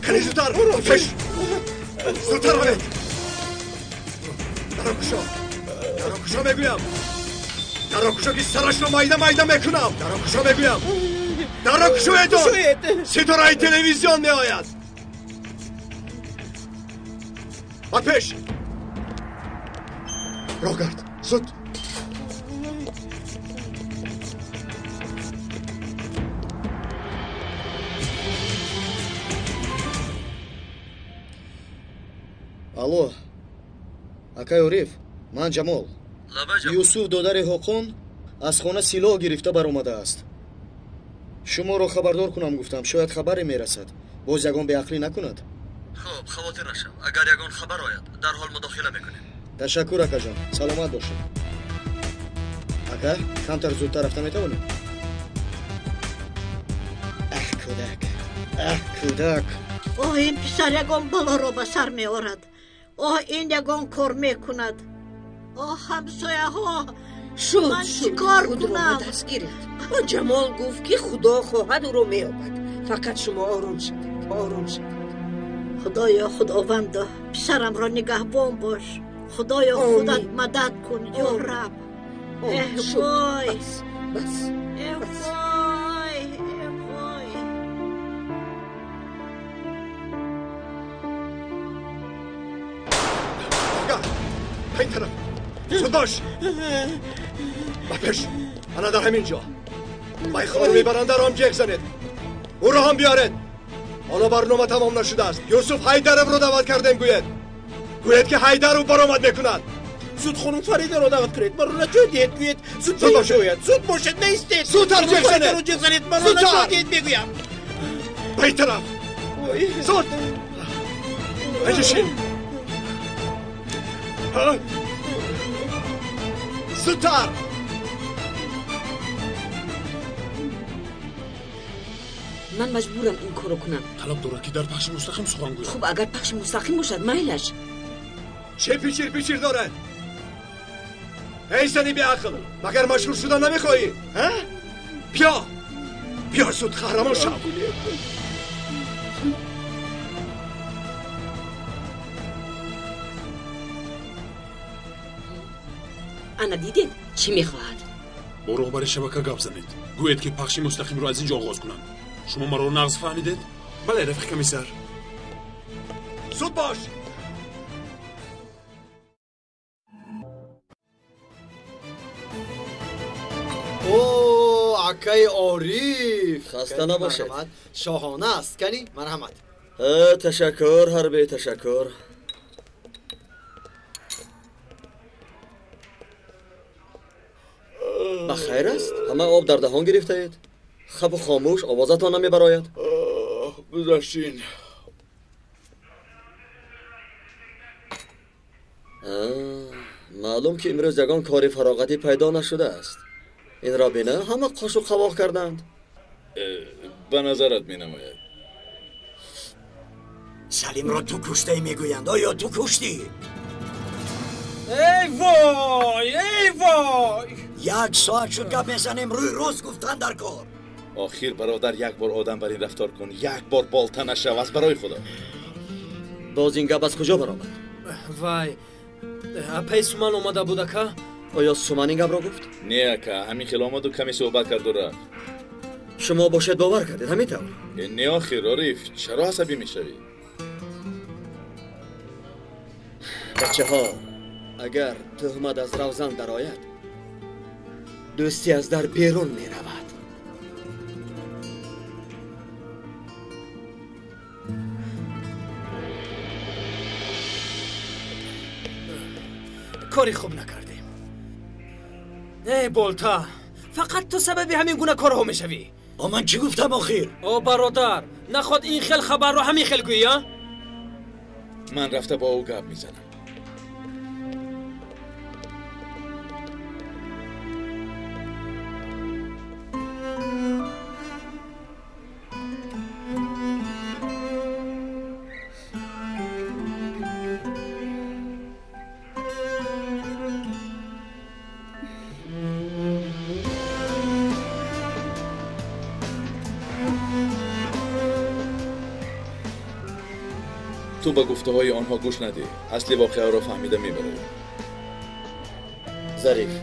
Кани зудтар, пеш. Зудтар равед. Даро кушо. Даро кушо мегӯям. Даро кушо, ки сарашро майда майда мекунам. Даро кушо мегӯям. Даро кушоедон. Ситораи телевизион меояд. Ба пеш. Роҳ гард, зуд. Алло, акай Ориф, ман Ҷамол. Юсуф додари Ҳоқон аз хона силоҳ гирифта баромадааст. Шуморо хабардор кунам гуфтам, шояд хабаре мерасад. Боз ягон беақлӣ накунад. Хуб, хавотир нашав. Агар ягон хабар ояд, дарҳол мудохила мекунем. Ташаккур, акаҷон, саломат бошед. Ака, камтар зудтар рафта метавонем? Аҳ, кӯдак, аҳ, кӯдак. Оҳ, ин писар ягон балоро ба сар меорад. Оҳ, ин ягон кор мекунад. Оҳ, ҳамсояҳо, Шуд, ман чӣ шуд, кор худро ба кунам? даст гиред. Ҷамол гуфт, ки Худо хоҳад, ӯро меёбад. Фақат шумо ором шавед, ором шавед. Худоё, Худовандо, писарамро нигаҳбон бош. Худоё, Омин. худат мадад кун, ё Омин. Раб. Омин. Эҳ, Шуд. вой. Бас, бас. Эҳ, вой, эҳ, вой. Ба ин тараф. Зуд бош. Ба пеш. Ана дар ҳамин ҷо. Майхоро мебаранд, дар ҳам ҷеғ занед. Ӯро ҳам биёред. Ҳоло барнома тамом нашудааст. Юсуф Ҳайдаровро даъват кардем, гӯед. Гӯед, ки Ҳайдаров баромад мекунад. Зуд хонум Фаридаро даъват кунед, маро наҷот диҳед, гӯед зуд ба инҷо ояд. Зуд бошед, наистед. Зудтар ҷеғ занед. Фаридаро ҷеғ занед, маро наҷот диҳед, мегӯям. Ба ин тараф. Зуд. Инҷо шин. Зудтар. Ман маҷбурам ин корро кунам. Талаб дорад, ки дар пахши мустақим сухан гӯяд. Хуб, агар пахши мустақим бошад, майлаш. Чӣ пичир пичир дорад? Эй зани беақл, магар машҳур шудан намехоҳӣ? Биё, биё, зуд қаҳрамон шав. Ана дидед, чӣ мехоҳад? Бо роҳбари шабака гап занед, гӯед, ки пахши мустақимро аз ин ҷо оғоз кунанд. Шумо маро нағз фаҳмидед? Бале, рафиқ комиссар. Зуд бош. О, акаи Ориф, хаста набошед. Шоҳона аст, кани марҳамат. Ташаккур, ҳарби, ташаккур. Ба хайр аст? Ҳама об дар даҳон гирифтаед? Хабу хомӯш, овозатон намебарояд. Гузаштин. Маълум, ки имрӯз ягон кори фароғатӣ пайдо нашудааст. Инро бина, ҳама қошу қавоқ карданд. Ба назарат менамояд. Салимро ту куштаӣ мегӯянд. Оё ту куштӣ? Эй вой, эй вой! Як соат шуд гап мезанем, рӯи рост гуфтан дар кор. Охир бародар, як бор одам бар ин рафтор кун, як бор болта нашав, аз барои худо. Боз ин гап аз куҷо баромад? Вай, апаи Суман омада буд, ака? Оё Суман ин гапро гуфт? Не, ака, ҳамин хел омаду каме суҳбат карду рафт. Шумо бошед бовар кардед, ҳамин тавр? Не, охир, Ориф, чаро асабӣ мешавӣ? Бачаҳо, агар туҳмат аз равзан дарояд, дӯстӣ аз дар берун меравад. Кори хуб накардем. Эй болта, фақат ту сабаби ҳамин гуна корҳо мешавӣ. О, ман чӣ гуфтам охир? О бародар, наход ин хел хабарро ҳамин хел гӯӣ, а? Ман рафта бо ӯ гап мезанам. Ту ба гуфтаҳои онҳо гӯш надиҳ. Асли воқеаро фаҳмида мебарӣ. Зариф,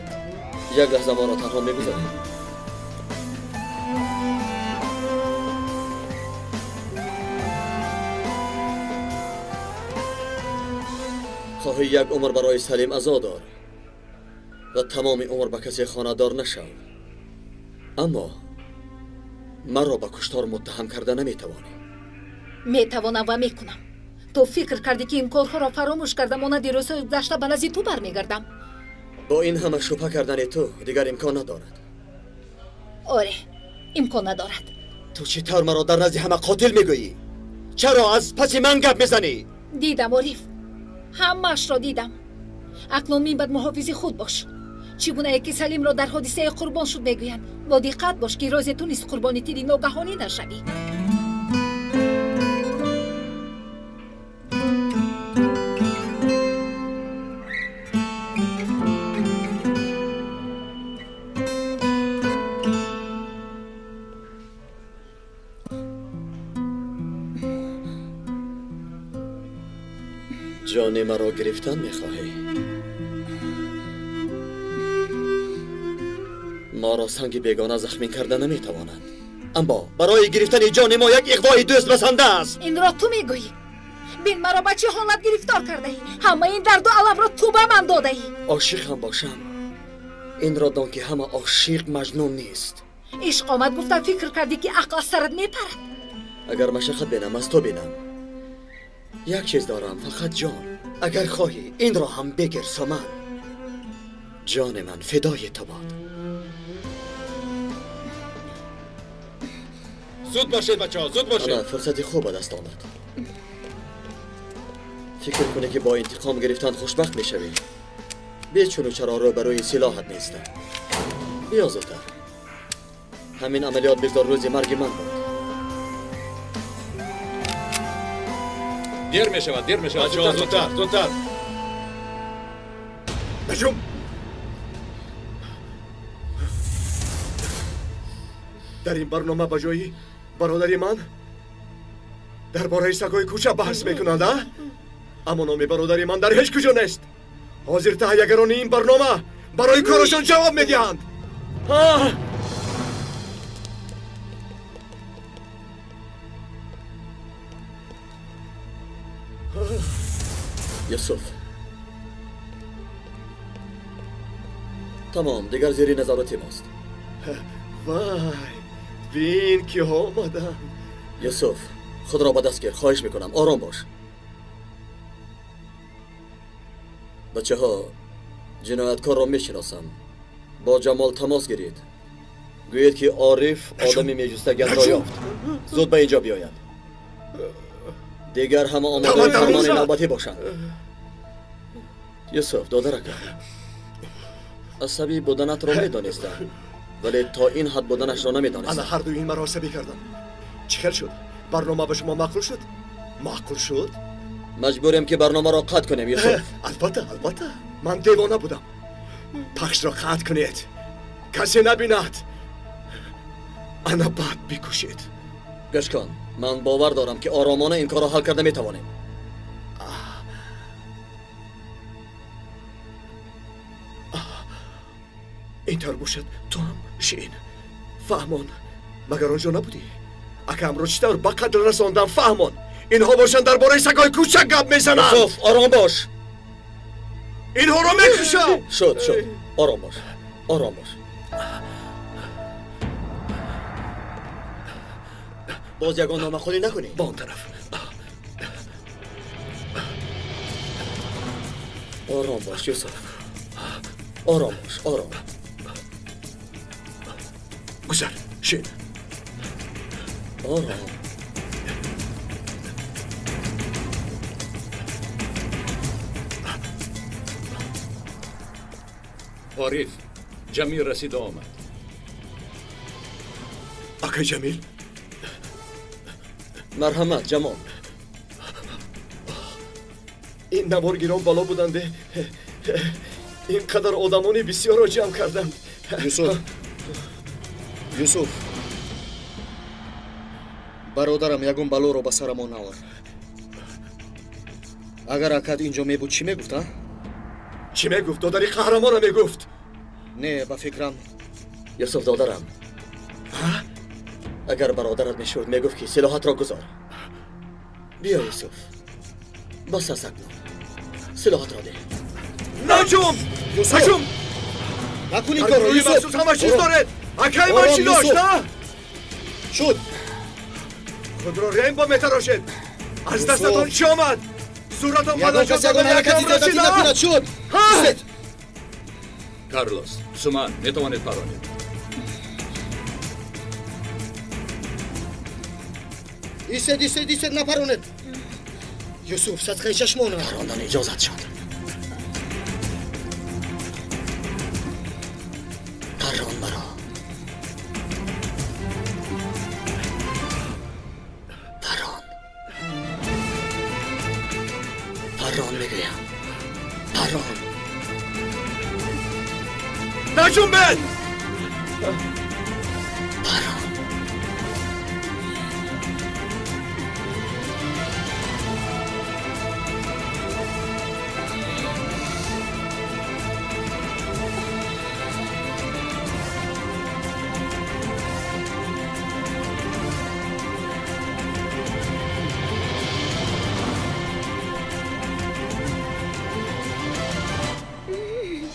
як лаҳза моро танҳо мегузарӣ? Хоҳӣ як умр барои Салим азо дор ва тамоми умр ба касе хонадор нашав. Аммо маро ба куштор муттаҳам карда наметавонӣ. Метавонам ва мекунам. Ту фикр кардӣ, ки ин корҳоро фаромӯш кардам, монанди рӯзҳои гузашта ба назди ту бармегардам. Бо ин ҳама шубҳа кардани ту дигар имкон надорад. Оре, имкон надорад. Ту чӣ тавр маро дар назди ҳама қотил мегӯӣ? Чаро аз паси ман гап мезанӣ? Дидам, Ориф, ҳамаашро дидам. Акнун минбаъд муҳофизи худ бош. Чӣ гунае ки Салимро дар ҳодисаи қурбон шуд мегӯянд, бо диққат бош, ки рӯзе ту низ қурбони тири ногаҳонӣ нашавӣ. ҷони маро гирифтан мехоҳӣ? Моро санги бегона захмин карда наметавонанд. Аммо барои гирифтани ҷони мо як иғвои дӯст басанда аст. Инро ту мегӯӣ? Бин, маро ба чӣ ҳолат гирифтор кардаӣ? Ҳамаи ин дарду аламро ту ба ман додаӣ. Ошиқ ҳам бошам, инро дон, ки ҳама ошиқ маҷнун нест. Ишқ омад гуфтам, фикр кардӣ, ки ақл аз сарат мепарад. Агар машаққат бинам, аз ту бинам. Як чиз дорам, фақат ҷон. Агар хоҳӣ, инро ҳам бигир, Суман. ҷони ман фидои ту бод. Зуд бошед, бачаҳо, зуд бошед. Ана фурсати хуб ба даст омад. Фикр кунӣ ки бо интиқом гирифтан хушбахт мешавӣ. Бечуну чаро рӯбарӯи силоҳат нестам. Биё зудтар. Ҳамин амалиёт бигзор рӯзи марги ман буд. Дер мешавад, дер мешавад. Бачаҳо, зудтар, зудтар. Наҷум! Дар ин барнома ба ҷои бародари ман дар бораи сагҳои кӯча баҳс мекунанд, а? Аммо номи бародари ман дар ҳеҷ куҷо нест. Ҳозир таҳиягарони ин барнома барои корашон ҷавоб медиҳанд. Юсуф, тамом, дигар зери назорати мост. Вай, бин киҳо омаданд. Юсуф, худро ба даст гир, хоҳиш мекунам, ором бош. Бачаҳо, ҷинояткорро мешиносам. Бо Ҷамол тамос гиред. Гӯед ки Ориф одами меҷустагиатро ёфт. Зуд ба инҷо биёяд. Дигар ҳама омодаи фармони навбатӣ бошанд. Юсуф, додаракам, асабӣ буданатро медонистам, вале то ин ҳад буданашро намедонистам. Ана ҳар дуи ин маро асабӣ карданд. Чӣ хел шуд? Барнома ба шумо маъқул шуд? Маъқул шуд? Маҷбурем ки барномаро қатъ кунем, Юсуф. Албатта, албатта. Ман девона будам. Пахшро қатъ кунед. Касе набинад. Ана баъд бикушед. Гӯш кун, ман бовар дорам ки оромона ин корро ҳал карда метавонем. Ин тавр бошад, ту ҳам шин. Фаҳмон, магар он ҷо набудӣ? Акамро чӣ тавр ба қатл расондам, фаҳмон. Инҳо бошанд дар бораи сагҳои кӯчак гап мезананд. Юсуф, ором бош. Инҳоро мекушам. Шуд, шуд, ором бош, ором бош. Боз ягон номаъқулӣ накунӣ. Ба он тараф. Ором бош, Юсуф, ором бош, ором. Гузар, шин. Ором. Ориф, Ҷамил расида омад. Акай Ҷамил? Марҳамат, Ҷамол. Ин наворгирон бало буданде. Ин қадар одамони бисёрро ҷамъ карданд. Юсуф, Юсуф, бародарам, ягон балоро ба сарамон наор. Агар акат инҷо мебуд, чӣ мегуфт, а? Чӣ мегуфт? Додари қаҳрамона мегуфт. Не, ба фикрам. Юсуф, додарам, агар бародарат мешуд, мегуфт ки силоҳатро гузор. Биё, Юсуф, бас аст акнун. Силоҳатро деҳ. Наҷум! Наҷум! Накун ин корро, Юсуф! Махсус ҳама чиз доред! Акаи ман чӣ дошт, а? Шуд! Худро Рембо метарошед! Аз дастатон чӣ омад? Суратон ба наҷот ягон ҳаракати зиёдатӣ накунад, шуд! Истед! Карлос, Суман, метавонед паронед. Истед, истед, истед, напаронед! Юсуф, садқаи чашмонам. Парондан иҷозат шуд. Парон маро. Парон. Парон мегӯям. Парон. Наҷумбед! Парон.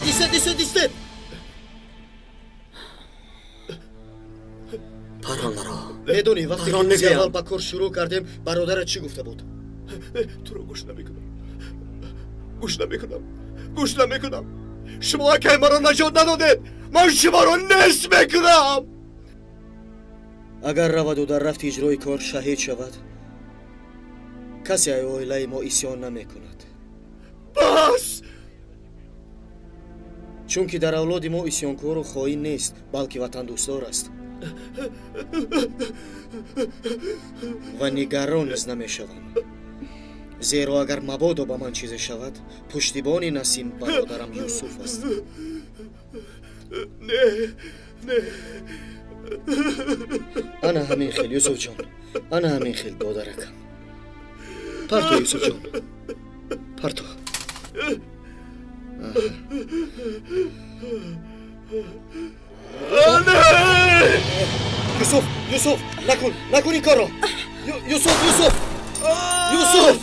Истед, истед, истед! Парон маро. Медонӣ, вақте ки аввал ба кор шурӯъ кардем, бародарат чӣ гуфта буд? Туро гӯш намекунам. Гӯш намекунам. Гӯш намекунам. Шумо акай маро наҷот надодед, ман шуморо нест мекунам. Агар раваду дар рафти иҷрои кор шаҳид шавад, касе ай оилаи мо исён намекунад. Бас! Чунки дар авлоди мо исёнкору хоин нест, балки ватандӯстдор аст. Ва нигарон низ намешавам. Зеро агар мабодо ба ман чизе шавад, пуштибони Насим бародарам Юсуф аст. Не, не. Ана ҳамин хел, Юсуфҷон, ана ҳамин хел, додаракам. Парто, Юсуфҷон, парто. Юсуф, Юсуф, накун, накун ин корро. Юсуф, Юсуф, Юсуф.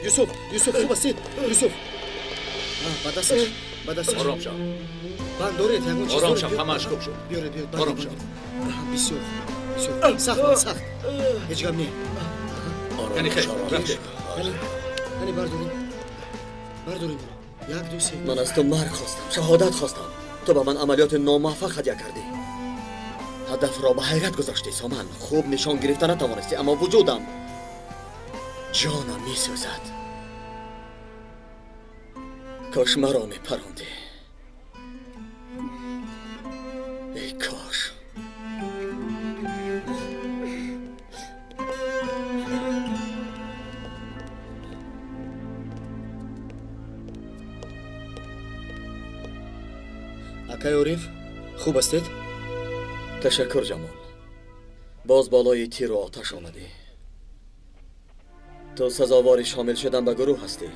Юсуф, Юсуф, хуб ҳастед? Юсуф. Ба дасташ, ба дасташ. Ором шав. Банд доред, ягон чиз Ором шав, ҳамааш хуб шуд. Биёред, биёред. Ором шав. Бисёр, бисёр. Сахт, сахт. Ҳеҷ гап не. Яъне хел, рафтем. Яъне бардорем. Бардорем. Як, ду, се. Ман аз ту марг хостам, шаҳодат хостам. Ту ба ман амалиёти номуваффақ ҳадя кардӣ. Ҳадафро ба ҳайрат гузоштӣ, Соман. Хуб нишон гирифта натавонистӣ, аммо вуҷудам, ҷонам месӯзад. Кош маро мепарондӣ. Эй кош. Акай Ориф, хуб ҳастед? Ташаккур, Ҷамол. Боз болои тиру оташ омадӣ. Ту сазовори шомил шудан ба гурӯҳ ҳастӣ.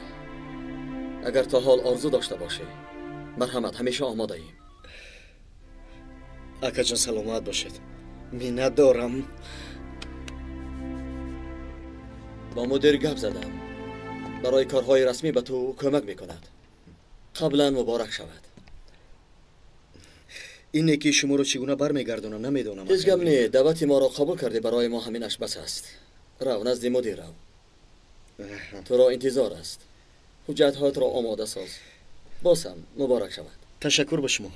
Агар то ҳол орзу дошта бошӣ, марҳамат, ҳамеша омодаем. Акаҷон, саломат бошед. Миннат дорам. Бо мудир гап задам. Барои корҳои расмӣ ба ту кӯмак мекунад. Қаблан муборак шавад. Ин неки шуморо чӣ гуна бармегардонам, намедонам. Ҳеҷ гап не, даъвати моро қабул кардӣ, барои мо ҳаминаш бас аст. Рав, назди мудир рав. Туро интизор аст. Ҳуҷҷатҳоятро омода соз. Боз ҳам муборак шавад. Ташаккур ба шумо.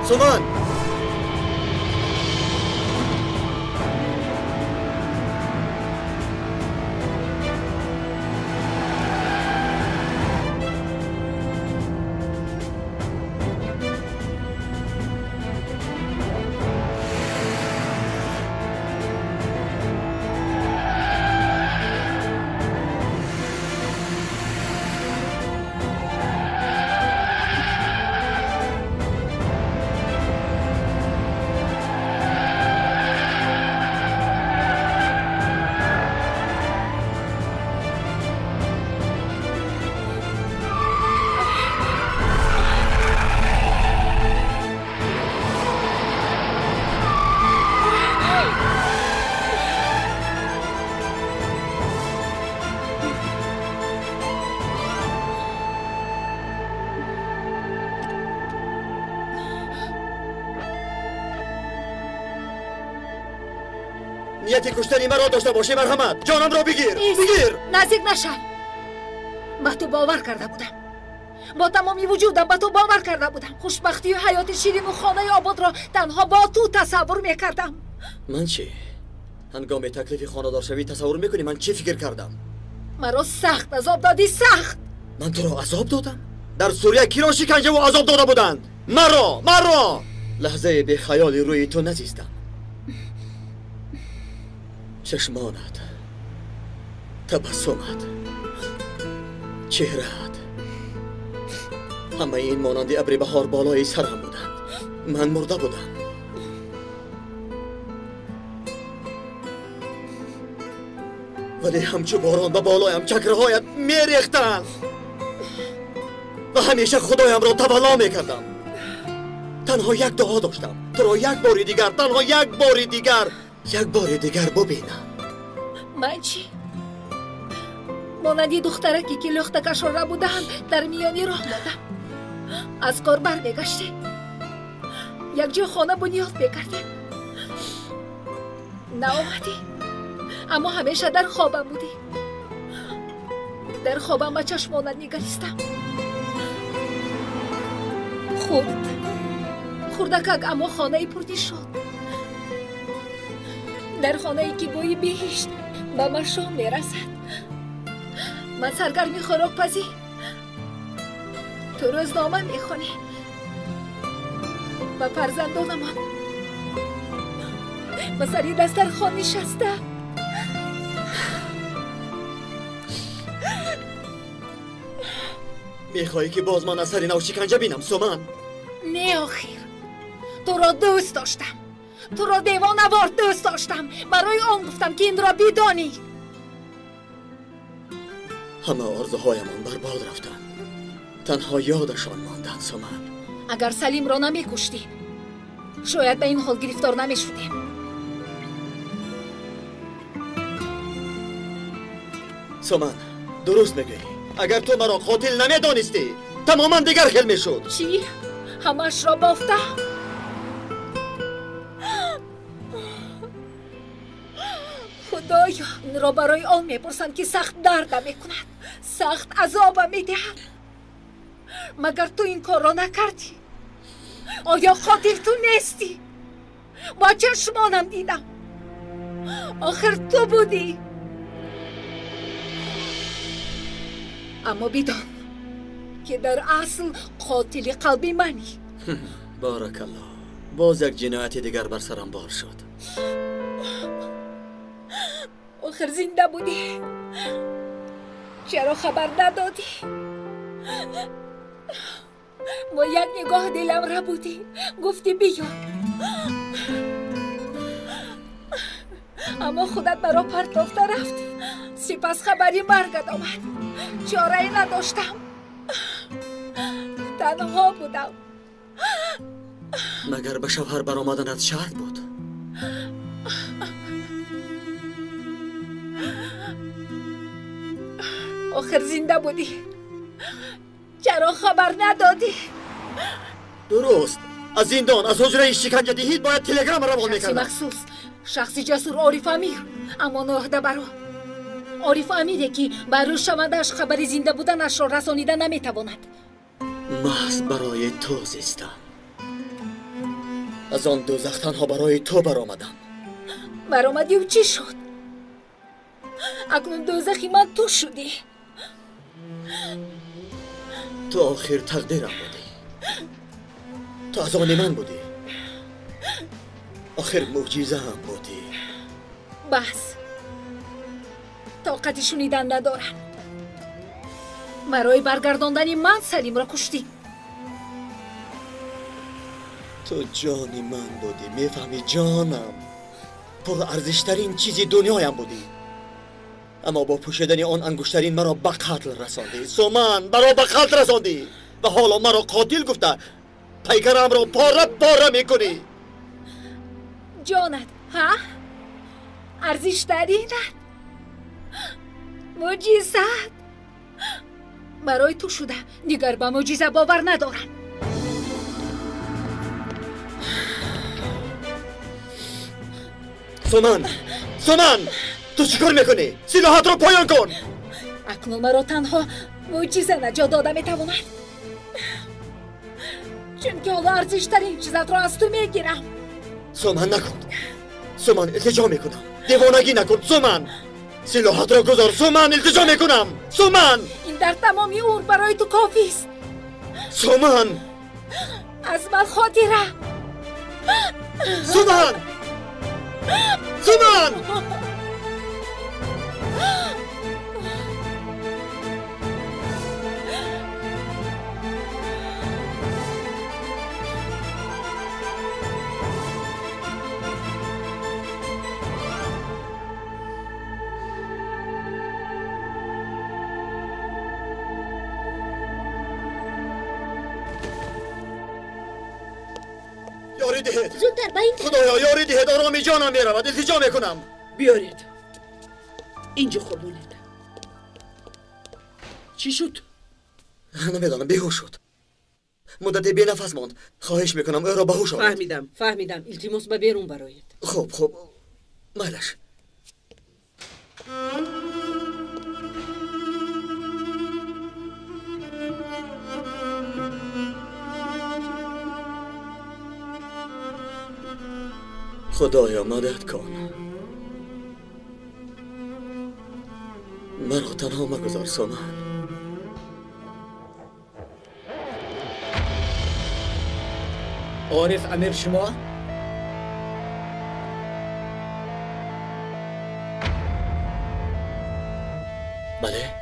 Соман! Нияти куштани маро дошта бошӣ, марҳамат, ҷонамро бигир, бигир. Наздик нашав. Ба ту бовар карда будам. Бо тамоми вуҷудам ба ту бовар карда будам. Хушбахтию ҳаёти ширину хонаи ободро танҳо бо ту тасаввур мекардам. Ман чӣ? Ҳангоми таклифи хонадоршавӣ тасаввур мекунӣ ман чӣ фикр кардам? Маро сахт азоб додӣ, сахт. Ман туро азоб додам? Дар Сурия киро шиканҷаву азоб дода буданд? Маро, маро! Лаҳзае бехаёли рӯи ту назистам. Чашмонат, табассумат, чеҳраат, ҳамаи ин монанди абри баҳор болои сарам буданд. Ман мурда будам. Вале ҳамчу борон ба болоям чакраҳоят мерехтанд ва ҳамеша худоямро тавалло мекардам. Танҳо як дуо доштам, туро як бори дигар, танҳо як бори дигар, як бори дигар бубинам. Ман чӣ? Монанди духтараке ки лӯхтакашро рабудаанд, дар миёни роҳ модам. Аз кор бармегаштем, якҷо хона бунёд мекардем. Наомадӣ, аммо ҳамеша дар хобам будӣ. Дар хобам ба чашмонат нигаристам. Хурд хурдакак, аммо хонаи пурнишод. Дар хонае ки бӯи биҳишт ба машом мерасад. Ман саргарми хӯрокпазӣ, ту рӯзнома мехонӣ ба фарзандонамон ба сари дастархон нишаста. Мехоҳӣ ки боз ман аз сари нав шиканҷа бинам, Суман? Не, охир туро дӯст доштам, туро девонавор дӯст доштам. Барои он гуфтам ки инро бидонӣ. Ҳама орзуҳоямон барбод рафтанд, танҳо ёдашон монданд, Суман. Агар Салимро намекуштӣ, шояд ба ин ҳол гирифтор намешудем. Суман, дуруст мегӯӣ. Агар ту маро қотил намедонистӣ, тамоман дигар хел мешуд. Чӣ? Ҳамашро бофта? Худоё, инро барои он мепурсам ки сахт дардам мекунад, сахт азобам медиҳад. Магар ту ин корро накардӣ? Оё қотил ту нестӣ? Бо чашмонам дидам. Охир ту будӣ. Аммо бидон ки дар асл қотили қалби манӣ. Баракалло, боз як ҷинояти дигар бар сарам бор шуд. Охир зинда будӣ, чаро хабар надодӣ? Бо як нигоҳ дилам рабудӣ, гуфтӣ биё. Аммо худат маро партофта рафтӣ. Сипас хабари маргат омад. Чорае надоштам, танҳо будам. Магар ба шавҳар баромаданат шарт буд? Охир зинда будӣ, чаро хабар надодӣ? Дуруст, аз зиндон, аз ҳуҷраи шиканҷадиҳӣ бояд телеграмма равон мекардам. Шахси махсус, шахси ҷасур Ориф Амир, аммо ноҳда баро. Ориф Амире ки ба рӯзшавандааш хабари зинда буданашро расонида наметавонад. Маҳз барои ту зистам. Аз он дӯзах танҳо барои ту баромадам. Баромадию чӣ шуд? Акнун дӯзахи ман ту шудӣ. Ту охир тақдирам будӣ. Ту аз они ман будӣ. Охир мӯъҷизаам будӣ. Бас, тоқати шунидан надорам. Барои баргардондани ман Салимро куштӣ. Ту ҷони ман будӣ, мефаҳмӣ, ҷонам. Пурарзиштарин чизи дунёям будӣ. Аммо бо пӯшидани он ангуштарин маро ба қатл расондӣ. Суман, маро ба қатл расондӣ ва ҳоло маро қотил гуфта пайкарамро пора пора мекунӣ. Ҷонат, ҳа? Арзиштаринат, мӯъҷизаат барои ту шуда. Дигар ба мӯъҷиза бовар надорам. Суман, Суман, ту чӣ кор мекунӣ? Силоҳатро поён кун. Акнун маро танҳо мӯъҷиза наҷот дода метавонад, чунки ҳоло арзиштарин чизатро аз ту мегирам. Суман, накун. Суман, илтиҷо мекунам, девонагӣ накун. Суман, силоҳатро гузор. Суман, илтиҷо мекунам. Суман, ин дар тамоми умр барои ту кофист. Суман, аз ман хотира. Суман! Суман! یاری دهید. زودتر با این طرف. خدایا یاری دهید، آرامی جانم میرود، التجا میکنم. بیارید اینجا خوابانید. چی شد؟ نمیدانم، بیهوش شد. مدتی بی نفس ماند. خواهش میکنم او را به هوش آورید. فهمیدم فهمیدم. التماس به بیرون برایید. خب خب مایلش. خدایا مدد کن. مرا تنها مگذار سومن. عارف امیر شما؟ بله.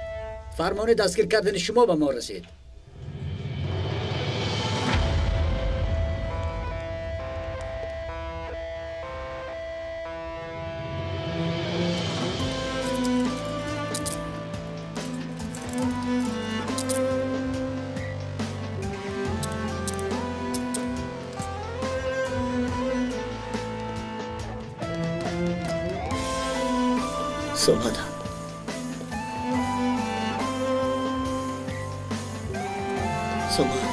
فرمان دستگیر کردن شما به ما رسید. سومن، سومن.